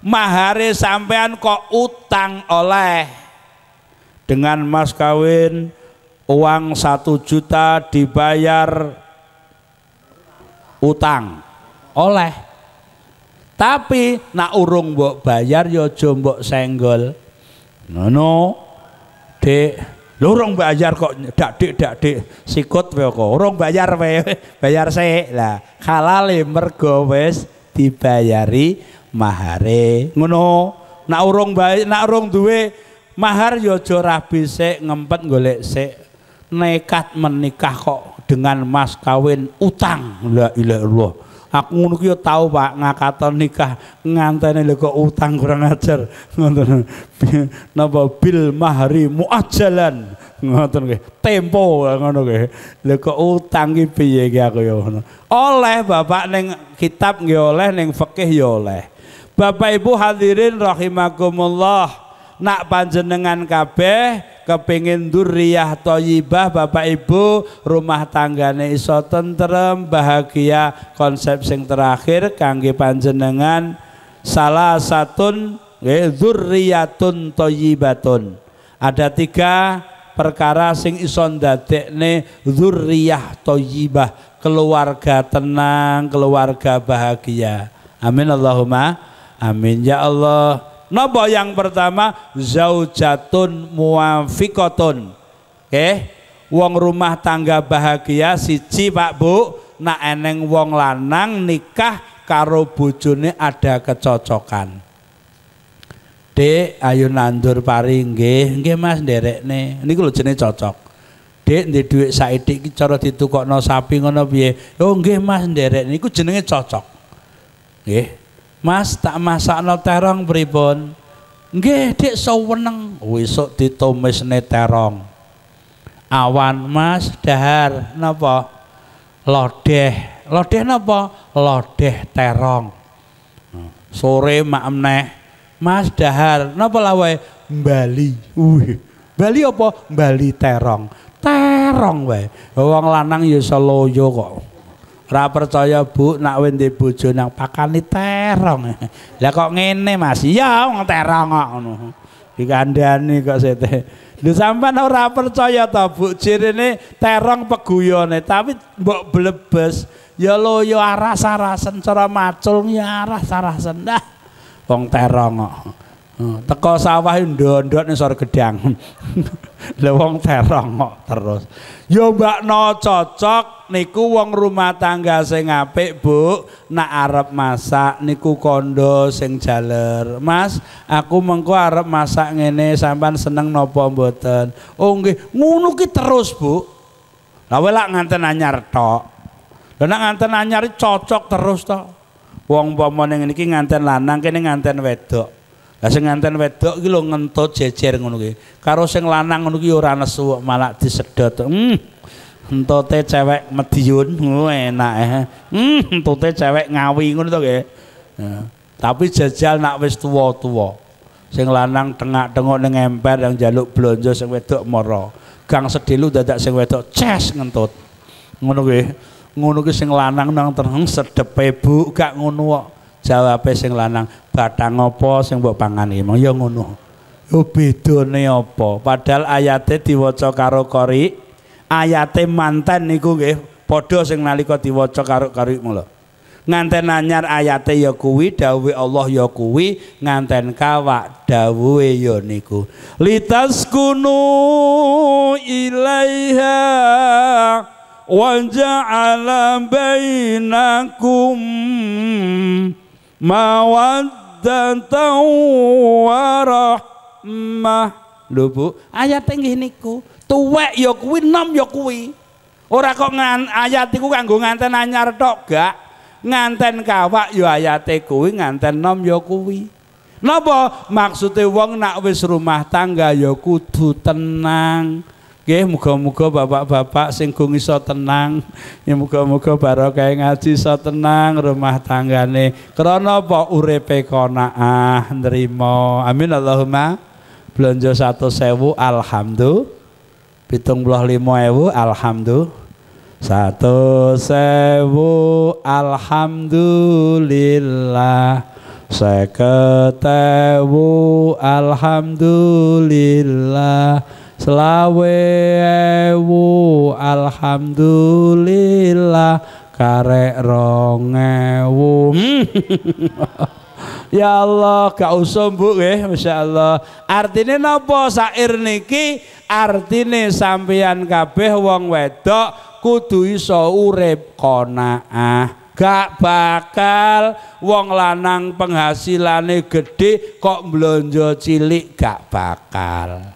mahare sampean kok utang oleh dengan mas kawin uang 1 juta dibayar utang oleh. Tapi nak urung mbok bayar ya aja mbok senggol. Ngono, Dik. Lho urung bayar kok dak dik sikut wae kok. Urung bayar wae, bayar sik. Lah, halale mergo wis dibayari mahare. Ngono. Nak urung bayar, nak urung duwe mahar ya aja rabi sik, ngempet golek sik. Nekat menikah kok dengan mas kawin utang. La ilaha illallah. Aku ngono ki ya tau Pak ngakaton nikah ngantene lho kok utang kurang ajar ngoten. Napa bil mahri muajjalan ngoten nggih. Tempo ngono nggih. Lho kok utang ki piye ki aku ya ngono. Oleh Bapak ning kitab nggih oleh ning fikih ya oleh. Bapak Ibu hadirin rahimakumullah. Nak panjenengan kabeh kepingin dzurriyyah thayyibah Bapak Ibu, rumah tanggane iso tentrem bahagia. Konsep sing terakhir kangge panjenengan salah satun nggih dzurriyyatun thayyibatun. Ada 3 perkara sing iso ndadekne dzurriyyah thayyibah, keluarga tenang, keluarga bahagia. Amin Allahumma amin ya Allah. Napa yang pertama zaujatun muwafiqatun. Oke, wong rumah tangga bahagia siji Pak Bu, nak eneng wong lanang nikah karo bojone ada kecocokan. Dek, ayo nandur pari nggih, nggih Mas nderekne. Niku lho jenenge cocok. Dek ndek dhuwit saithik iki cara ditukokno sapi ngono piye? Oh nggih Mas nderekne, niku jenenge cocok. Nggih. Mas tak masakno terong pripun? Nggih, Dik seweneng. Esuk ditumisne terong. Awan Mas dahar napa? Lodeh. Lodeh napa? Lodeh terong. Sore maem neh. Mas dahar napa lawae? Bali. Wih. Bali apa? Bali terong. Terong wae. Wong lanang ya iso loyo kok. Ora percaya Bu, nak wis ndek bojo nang pakani terong. Lah kok ngene Mas? Iya wong terong kok ngono. Dikandani kok sete. Lho sampean ora percaya ta Bu, jirine terong peguyone, tapi mbok blebes ya loyo aras-arasen cara macul ya aras-arasen. Dah wong terong kok. Teko sawah ndondok ning sor gedang. Lha wong terong kok terus. Ya mbakno cocok niku wong rumah tangga sing apik Bu, nak arep masak niku kondo sing jaler. Mas, aku mengko arep masak ngene, sampean seneng napa mboten? Oh nggih, ngono ki terus Bu. Lah kowe lak nganten anyar tok. Lah nek nganten anyar cocok terus tok. Wong umpama ning niki nganten lanang, kene nganten wedok. Lah sing nganten wedok iki lho ngentut jejer ngono ki. Karo sing lanang ngono ki ora nesu malah disedot. Entote cewek Madiun ngono enak. Entote cewek Ngawi ngono to nggih. Tapi jajal nak wis tuwa-tuwa. Sing lanang tengak-tengok ning emper yang njaluk blonjo sing wedok mara. Gang sedilu dadak sing wedok ces ngentut. Ngono nggih. Ngono ki sing lanang nang tereng sedepe Bu, gak ngono kok. Jawabe sing lanang, bathang apa sing mbok pangan iki? Mong ya ngono. Yo bedane apa? Padahal ayate diwaca karo qori, ayate manten niku nggih padha sing nalika diwaca karo qori mula. Nganten anyar ayate ya kuwi, dawuhe Allah ya kuwi, nganten kawak dawuhe ya niku. Litaskunu ilaiha wa ja'ala bainakum mawaddatan warahmah. Lho Bu, ayate nggih niku. Tuwek ya kuwi, nom ya kuwi. Ora kok ayat iku kanggo nganten anyar tok gak. Nganten kawak ya ayate kuwi, nganten nom ya kuwi. Napa maksude wong nak wis rumah tangga ya kudu tenang. Nggih, muga-muga bapak-bapak sing gung iso tenang, ya muga-muga barokah ngaji iso tenang rumah tanggane. Krana apa uripe qanaah nrimo. Amin Allahumma. Blonjo 100.000 alhamdulillah. 75.000 alhamdulillah. 100.000 alhamdulillah, 50.000 alhamdulillah, 25.000 alhamdulillah, karek 2.000. Ya Allah, gak usah Bu nggih, masyaallah. Artine napa syair niki? Artine sampeyan kabeh wong wedok kudu iso urip qanaah. Gak bakal wong lanang penghasilane gede kok blonjo cilik, gak bakal.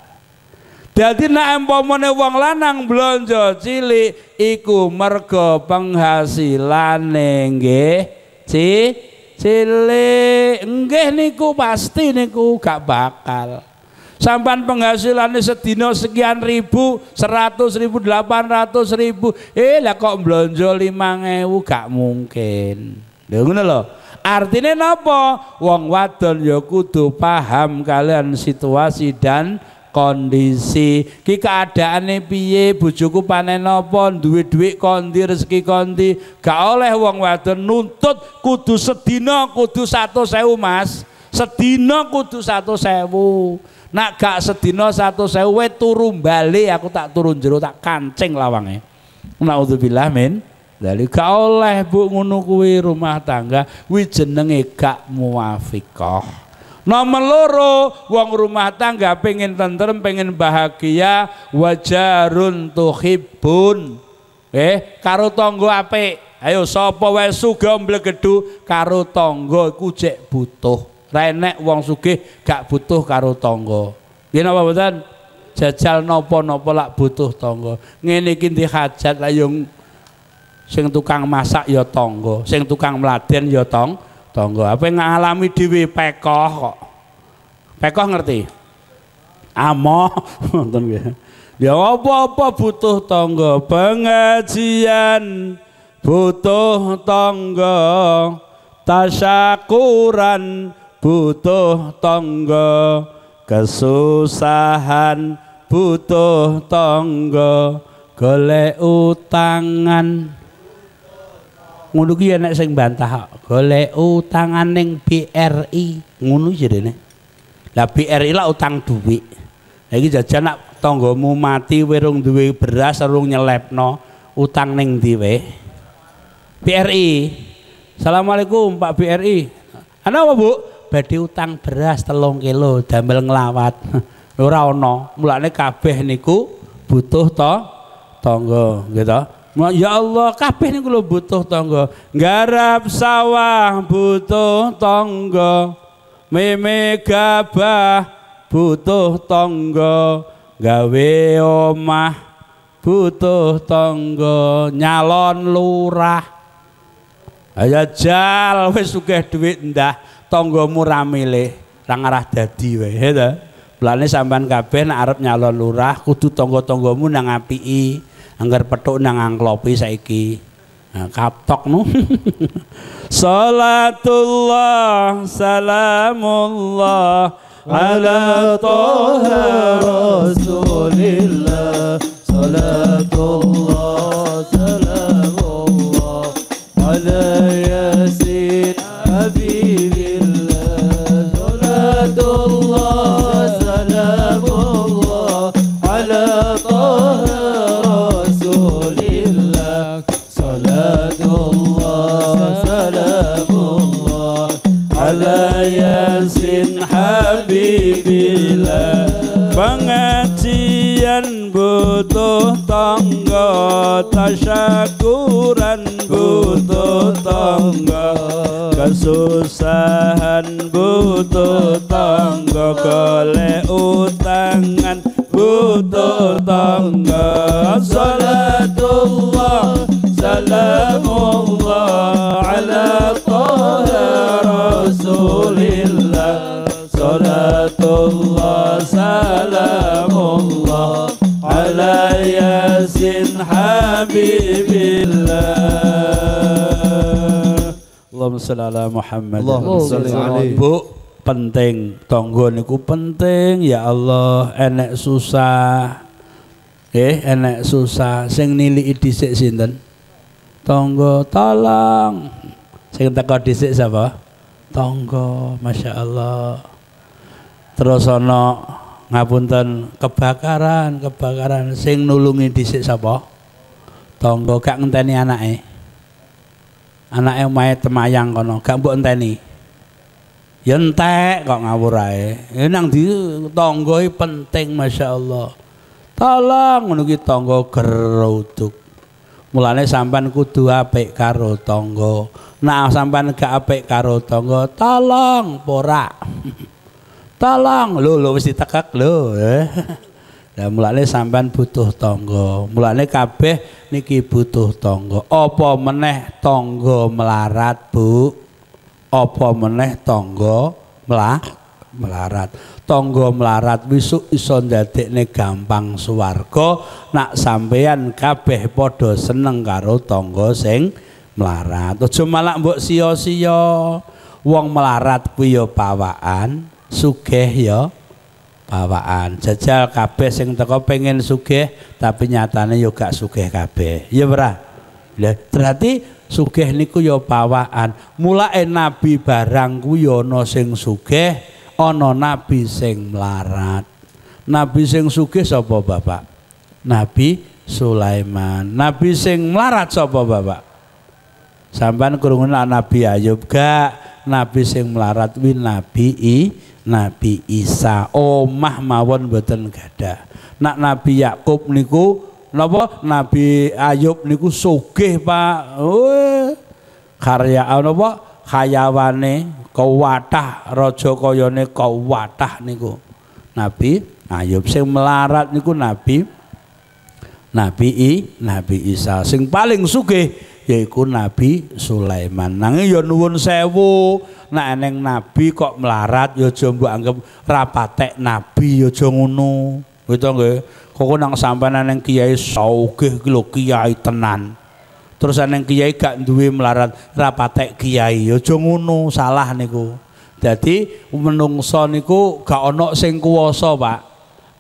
Dadi nek umpamane wong lanang blonjo cilik iku mergo penghasilane nggih cilik. Nggih niku pasti niku gak bakal. Sampan penghasilannya sedina sekian ribu, 100.000, 800.000, lah kok blonjo 5.000 gak mungkin. Lha ngono lho. Artine napa? Wong wadon ya kudu paham kalian situasi dan kondisi. Ki keadaane piye, bojoku panen apa, duwe dhuwit kondi, rezeki kondi. Gak oleh wong wadon nuntut kudu sedina kudu 100.000, Mas. Sedina kudu 100.000. Nak gak sedina 100.000 we turu bali aku tak turun jero tak kancing lawange. Naudzubillah min dzalik. Gak oleh Bu ngono kuwi rumah tangga kuwi jenenge gak muwafiqah. Nomor loro, wong rumah tangga pengen tentrem, pengen bahagia, wajarun tuhibbun. Karo tangga apik. Ayo sapa wae sugih mblegedu karo tangga iku jek butuh. Renek wong sugih gak butuh karo tangga. Nggih napa mboten? Jajal napa-napa lak butuh tangga. Ngene iki ndi hajat lah yo sing tukang masak ya tangga, sing tukang mladen ya tangga. Apa ngalami dhewe pekoh kok. Pekoh ngerti? Amoh ngoten nggih. Ya apa-apa butuh tangga, pengajian butuh tangga, tasyakuran butuh tangga, kesusahan butuh tangga, golek utangan. Ngono ki enek sing bantah, golek utangan ning BRI, ngono jenenge. Lah BRI lah utang dhuwit. Lah iki jajan nak tanggamu mati wirung duwe beras urung nyelepno, utang ning ndi we? BRI. Assalamualaikum Pak BRI. Ana apa Bu? Badhe utang beras 3 kilo damel nglawat. Ora ana. Mulane kabeh niku butuh tangga, nggih to. Ya Allah, kabeh niku lho butuh tangga. Nggarap sawah butuh tangga, meme gabah butuh tangga, gawe omah butuh tangga, nyalon lurah. Ayo jal wis sugih dhuwit ndah, tanggamu ra milih, ra ngarah dadi wae to. Mulane sampean kabeh nek arep nyalon lurah kudu tangga-tanggamu nang apiki. Angger petuk nang angklopi saiki. Nah, katok nu. Salatullah salamullah ala Toha Rasulillah. Salatullah salamullah ala Yasin Habibillah. Salatullah salamullah ala Toha Rasulillah. Salatullah salamullah ala Yasin Habibillah. Pengajian butuh tangga, tasyakuran butuh tangga, kesusahan butuh tangga, golek utangan butuh tangga. Salatullah salamullah ala Toha Rasulillah. Salatullah salamullah ala Yasin Habibillah. Allahumma sholli ala Muhammad. Allahumma sholli alaihi. Bu, penting tangga niku penting ya Allah, enek susah Enek susah sing niliki dhisik sinten? Tangga, tolong. Sing teko dhisik sapa? Tangga, Masya Allah. Terus ana ngapunten kebakaran, kebakaran sing nulungi dhisik sapa? Tangga, gak ngenteni anake. Anake omahe temayang kono, gak mbok enteni. Ya entek kok ngawur ae. Ya nang ndi tangga iki penting, Masya Allah. Tolong ngono ki tangga geruduk. Mulane sampean kudu apik karo tangga. Nah sampean gak apik karo tangga, tolong porak. Tolong lho lho wis ditekek lho. Lah mulane sampean butuh tangga. Mulane kabeh niki butuh tangga. Apa meneh tangga melarat, Bu? Apa meneh tangga melarat? Tangga melarat wisuk iso ndadekne gampang swarga nak sampean kabeh padha seneng karo tangga sing melarat. Aja malah mbok sia-sia. Wong melarat kuwi ya pawaan, sugih ya pawaan. Jajal kabeh sing teko pengen sugih tapi nyatane ya gak sugih kabeh. Ya ora? Lah berarti sugih niku ya pawaan. Mulane nabi barang kuwi ya ana sing sugih, ana nabi sing melarat. Nabi sing sugih sapa, Bapak? Nabi Sulaiman. Nabi sing melarat sapa, Bapak? Sampean krungu Nabi Ayub gak? Nabi sing melarat kuwi Nabi Isa. Omah mawon mboten gadah. Nak Nabi Yakub niku napa? Nabi Ayub niku sugih, Pak. Karya napa? Hayawane kewatah, raja kayane kewatah niku Nabi Ayub. Sing melarat niku Nabi Isa. Sing paling sugih yaiku Nabi Sulaiman. Nanging ya nuwun sewu, nek eneng nabi kok melarat ya aja mbok anggap rapatek nabi, ya aja ngono. Gitu nggih. Kok nang sampean eneng kiai sugih iki lho kiai tenan. Terus eneng kiai gak duwe melarat rapatek kiai, ya aja ngono, salah niku. Dadi menungso niku gak ana sing kuwasa, Pak.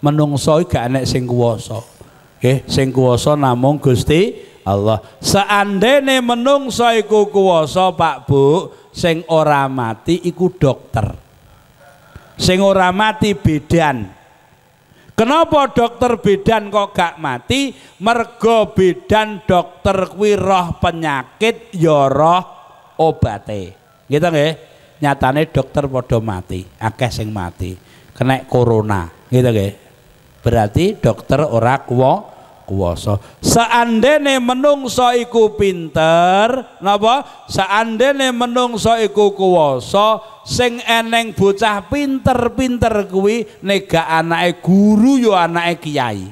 Menungso iki gak enek sing kuwasa. Nggih, sing kuwasa namung Gusti Allah. Seandainya menungso iku kuwasa, Pak Bu, sing ora mati iku dokter. Sing ora mati bidan. Kenapa dokter bidan kok gak mati? Mergo bidan dokter kuwi roh penyakit ya roh obate. Gitu nggih. Nyatane dokter padha mati, akeh sing mati kena corona, gitu nggih. Berarti dokter ora kuwasa. Seandainya menungso iku pinter, napa? Seandainya menungso iku kuwasa, sing eneng bocah pinter-pinter kuwi nek gak anake guru ya anake kiai.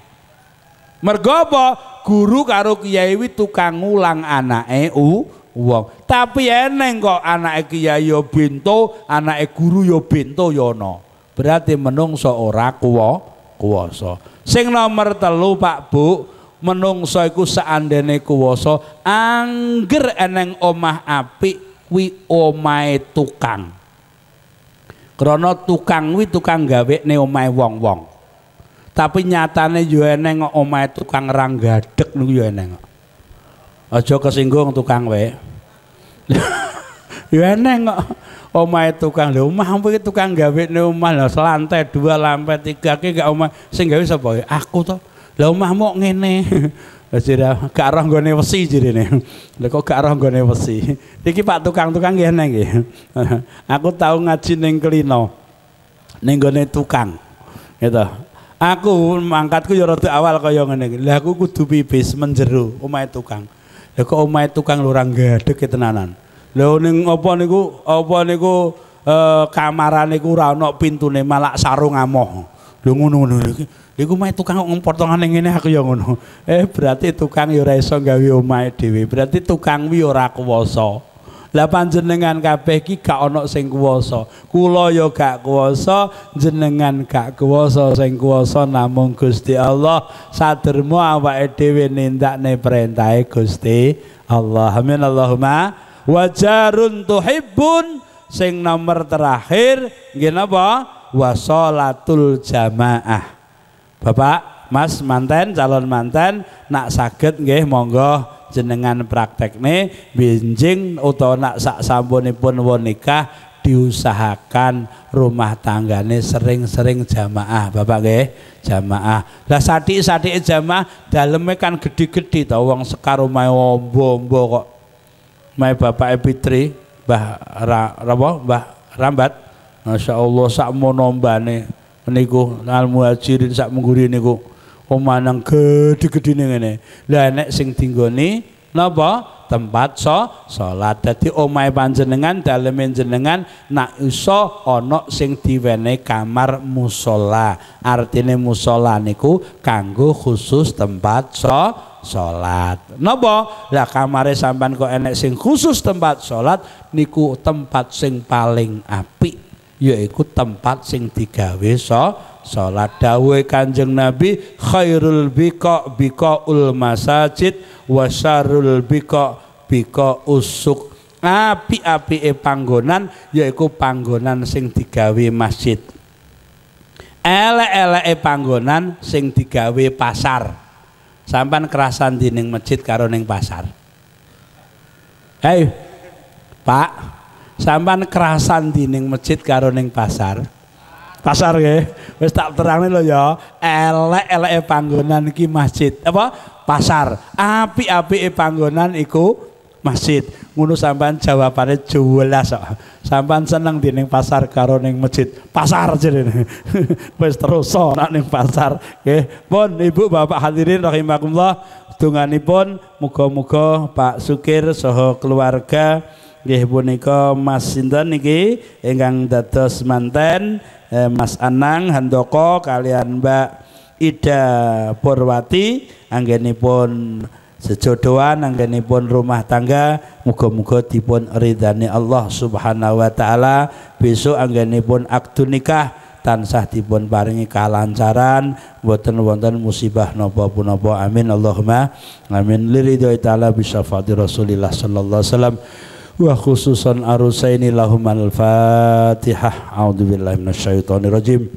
Mergo apa? Guru karo kiai kuwi tukang ngulang anake wong. Tapi eneng kok anake kiai ya bento, anake guru ya bento ya ana. Berarti menungso ora kuwasa. Sing nomor 3, Pak Bu, menungso iku seandene kuwasa angger eneng omah apik kuwi omahe tukang. Krana tukang kuwi tukang gawekne omahe wong-wong. Tapi nyatane yo eneng omahe tukang ra gadhek niku yo eneng. Aja kesinggung tukang wae. Yo eneng kok omahe tukang. Lho omah iki tukang gawekne omah lho selantai 2 lantai 3 ki gak omah sing gawe sapa? Aku to. Lah omahmu kok ngene. Lah jere gak roh nggone wesi jerene. Lha kok gak roh nggone wesi. Iki Pak tukang-tukang nggih eneng nggih. Aku tau ngaji ning Klino. Ning nggone tukang. Gitu. Aku mangkatku ya rada awal kaya ngene iki. Lah aku kudu pipis menjero omahe tukang. Lah kok omahe tukang lho ora gadhek tenanan. Lha ning apa niku kamarane iku ora ana pintune malak sarung amoh. Lho ngono-ngono iki. Iku omahe tukang kok ngempotongane ngene aku ya ngono. Berarti tukang ya ora iso gawe omahe dhewe. Berarti tukang kuwi ora kuwasa. Lah panjenengan kabeh iki gak ana sing kuwasa. Kula ya gak kuwasa, jenengan gak kuwasa, sing kuwasa namung Gusti Allah. Saderma awake dhewe nindakne perintahe Gusti Allah. Amin Allahumma. Wajarun tuhibbun sing nomor terakhir nggih napa? Wasolatul jamaah. Bapak, Mas manten, calon manten, nak saged nggih monggo jenengan praktekne benjing utawa nak sak sampunipun won nikah diusahakan rumah tanggane sering-sering jamaah, Bapak nggih, jamaah. Lah sathik-sathike jamaah daleme kan gedhi-gedhi to, wong sekar omahe ombo-ombo kok. Mae bapake Fitri, Mbah Ra, Mbah Rambat. Masya Allah sakmono ombane niku al muhajirin sak mengguri niku omah nang gedhe-gedhene ngene. Lah nek sing dinggoni napa? Tempat salat. Dadi omahe panjenengan daleme jenengan nak iso ana sing diwenehi kamar musala. Artine musala niku kanggo khusus tempat salat. Napa? Lah kamare sampean kok enek sing khusus tempat salat niku tempat sing paling apik, yaiku tempat sing digawe salat. Dawuhe Kanjeng Nabi, khairul biqa biqaul masajid wa syarrul biqa biqa usuk. Apik-apike panggonan yaiku panggonan sing digawe masjid. Elek-eleke panggonan sing digawe pasar. Sampean kerasan di ning masjid karo ning pasar? Hei, Pak, sampean kerasan di ning masjid karo ning pasar? Pasar nggih. Wis tak terangne lho ya. Elek-eleke panggonan iki masjid. Apa? Pasar. Apik-apike panggonan iku masjid. Ngono sampean jawabane jelas kok. Sampean seneng di ning pasar karo ning masjid? Pasar jenenge. Wis terus nak ning pasar. Nggih. Pun Ibu Bapak hadirin rahimakumullah, donganipun muga-muga Pak Sukir saha keluarga nggih punika Mas sinten niki ingkang dados manten, Mas Anang Handoko kalian Mbak Ida Purwati, anggenipun sejodohan, anggenipun rumah tangga muga-muga dipun ridani Allah Subhanahu wa taala. Besok anggenipun akdu nikah tansah dipun paringi kalancaran, mboten wonten musibah napa punapa. Amin Allahumma amin. Liridho taala bi syafaati Rasulillah sallallahu alaihi wasallam wa khususan arusaini lahumal Fatihah. A'udzubillahi minasyaitonirrajim.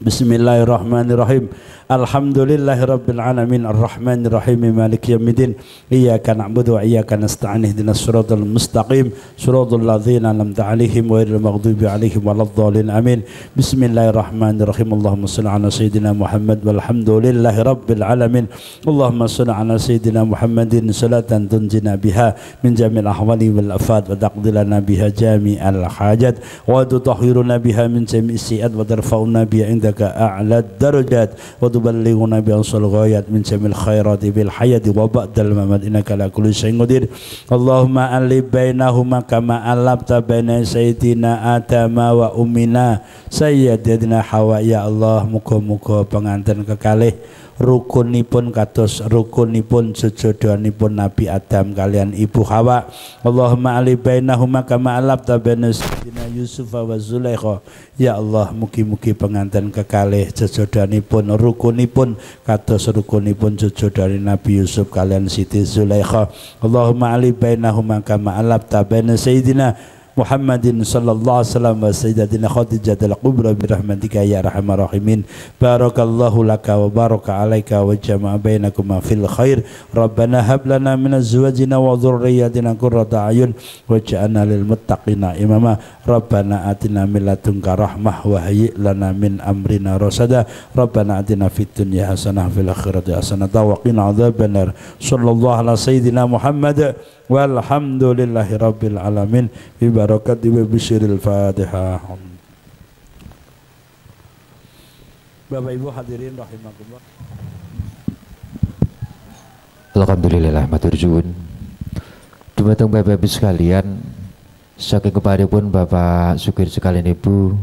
Bismillahirrahmanirrahim. Alhamdulillahirabbil alamin arrahmanirrahim maliki yaumiddin. Iyyaka na'budu wa iyyaka nasta'in ihdinas siratal mustaqim siratal ladzina an'amta 'alaihim ghairil maghdubi 'alaihim waladdallin. Amin. Bismillahirrahmanirrahim. Allahumma shalli ala sayidina Muhammad walhamdulillahirabbil alamin. Allahumma shalli ala sayidina Muhammadin salatan tunjina biha min jamil ahwali wal afat wa taqdi lana biha jami'al hajat wa tutahhiruna biha min jami'is sayiat wa tarfa'una biha indaka a'la darajat wa tuballighuna bi ansal ghayat min jamil khairati bil hayati wa ba'dal mamat innaka ala kulli syai'in qadir. Allahumma alif bainahuma kama alabta baina sayyidina Adam wa ummina sayyidatina Hawa. Ya Allah, muga-muga pengantin kekalih rukunipun kados rukunipun sejodohanipun Nabi Adam kalian Ibu Hawa. Allahumma alif bainahuma kama alabta baina sayyidina Yusuf wa Zulaikha. Ya Allah, mugi-mugi pengantin kekalih sejodohanipun rukunipun kados rukunipun sejodohane Nabi Yusuf kalian Siti Zulaikha. Allahumma alif bainahuma kama alabta baina sayyidina Muhammadin sallallahu alaihi wasallam wa sayyidatina Khadijah al-Kubra bi rahmatika ya arhamar rahimin. Barakallahu laka wa baraka alaika wa jama'a bainakuma fil khair. Rabbana hab lana min azwajina wa dhurriyyatina qurrata a'yun waj'alna lil muttaqina imama. Rabbana atina min ladunka rahmah wa hayyi lana min amrina rasada. Rabbana atina fid dunya hasanah fil akhirati hasanah wa qina adzabannar. Sallallahu ala sayyidina Muhammad walhamdulillahi rabbil alamin bi barakati wa bisyiril Fatihah. Bapak Ibu hadirin rahimakumullah. Alhamdulillah matur suwun. Dumateng Bapak Ibu sekalian, saking keparipun Bapak Sugir sekalian Ibu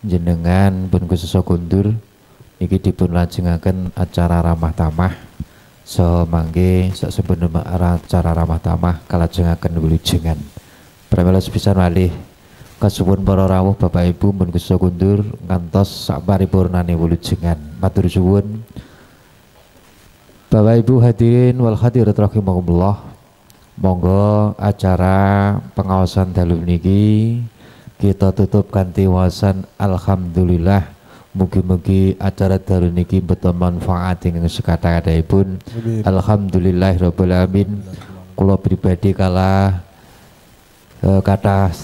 jenengan pun khusus kondur niki dipun lajengaken acara ramah tamah. So mangke sak sampun acara ramah tamah kalajengaken wilujengan. Pramila sepisan malih kasuwun para rawuh Bapak Ibu pun khusus kondur ngantos sak paripurnane wilujengan. Matur suwun. Bapak Ibu hadirin wal hadirat rahimakumullah. Monggo acara pengaosan dalu niki kita tutup kanthi waosan alhamdulillah. Mugi-mugi acara dalu niki beto manfaat ingkang sekathah-kathahipun. Alhamdulillahirabbil alamin. Kula pribadi kalah kathah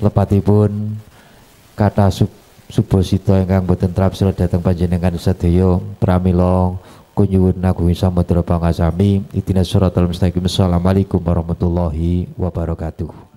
lepatipun, kathah subasita ingkang boten trapsila dhateng panjenengan sadaya. Pramila kunyuwun agung samudra pangasami, ihdinas siratal mustaqim. Assalamualaikum warahmatullahi wabarakatuh.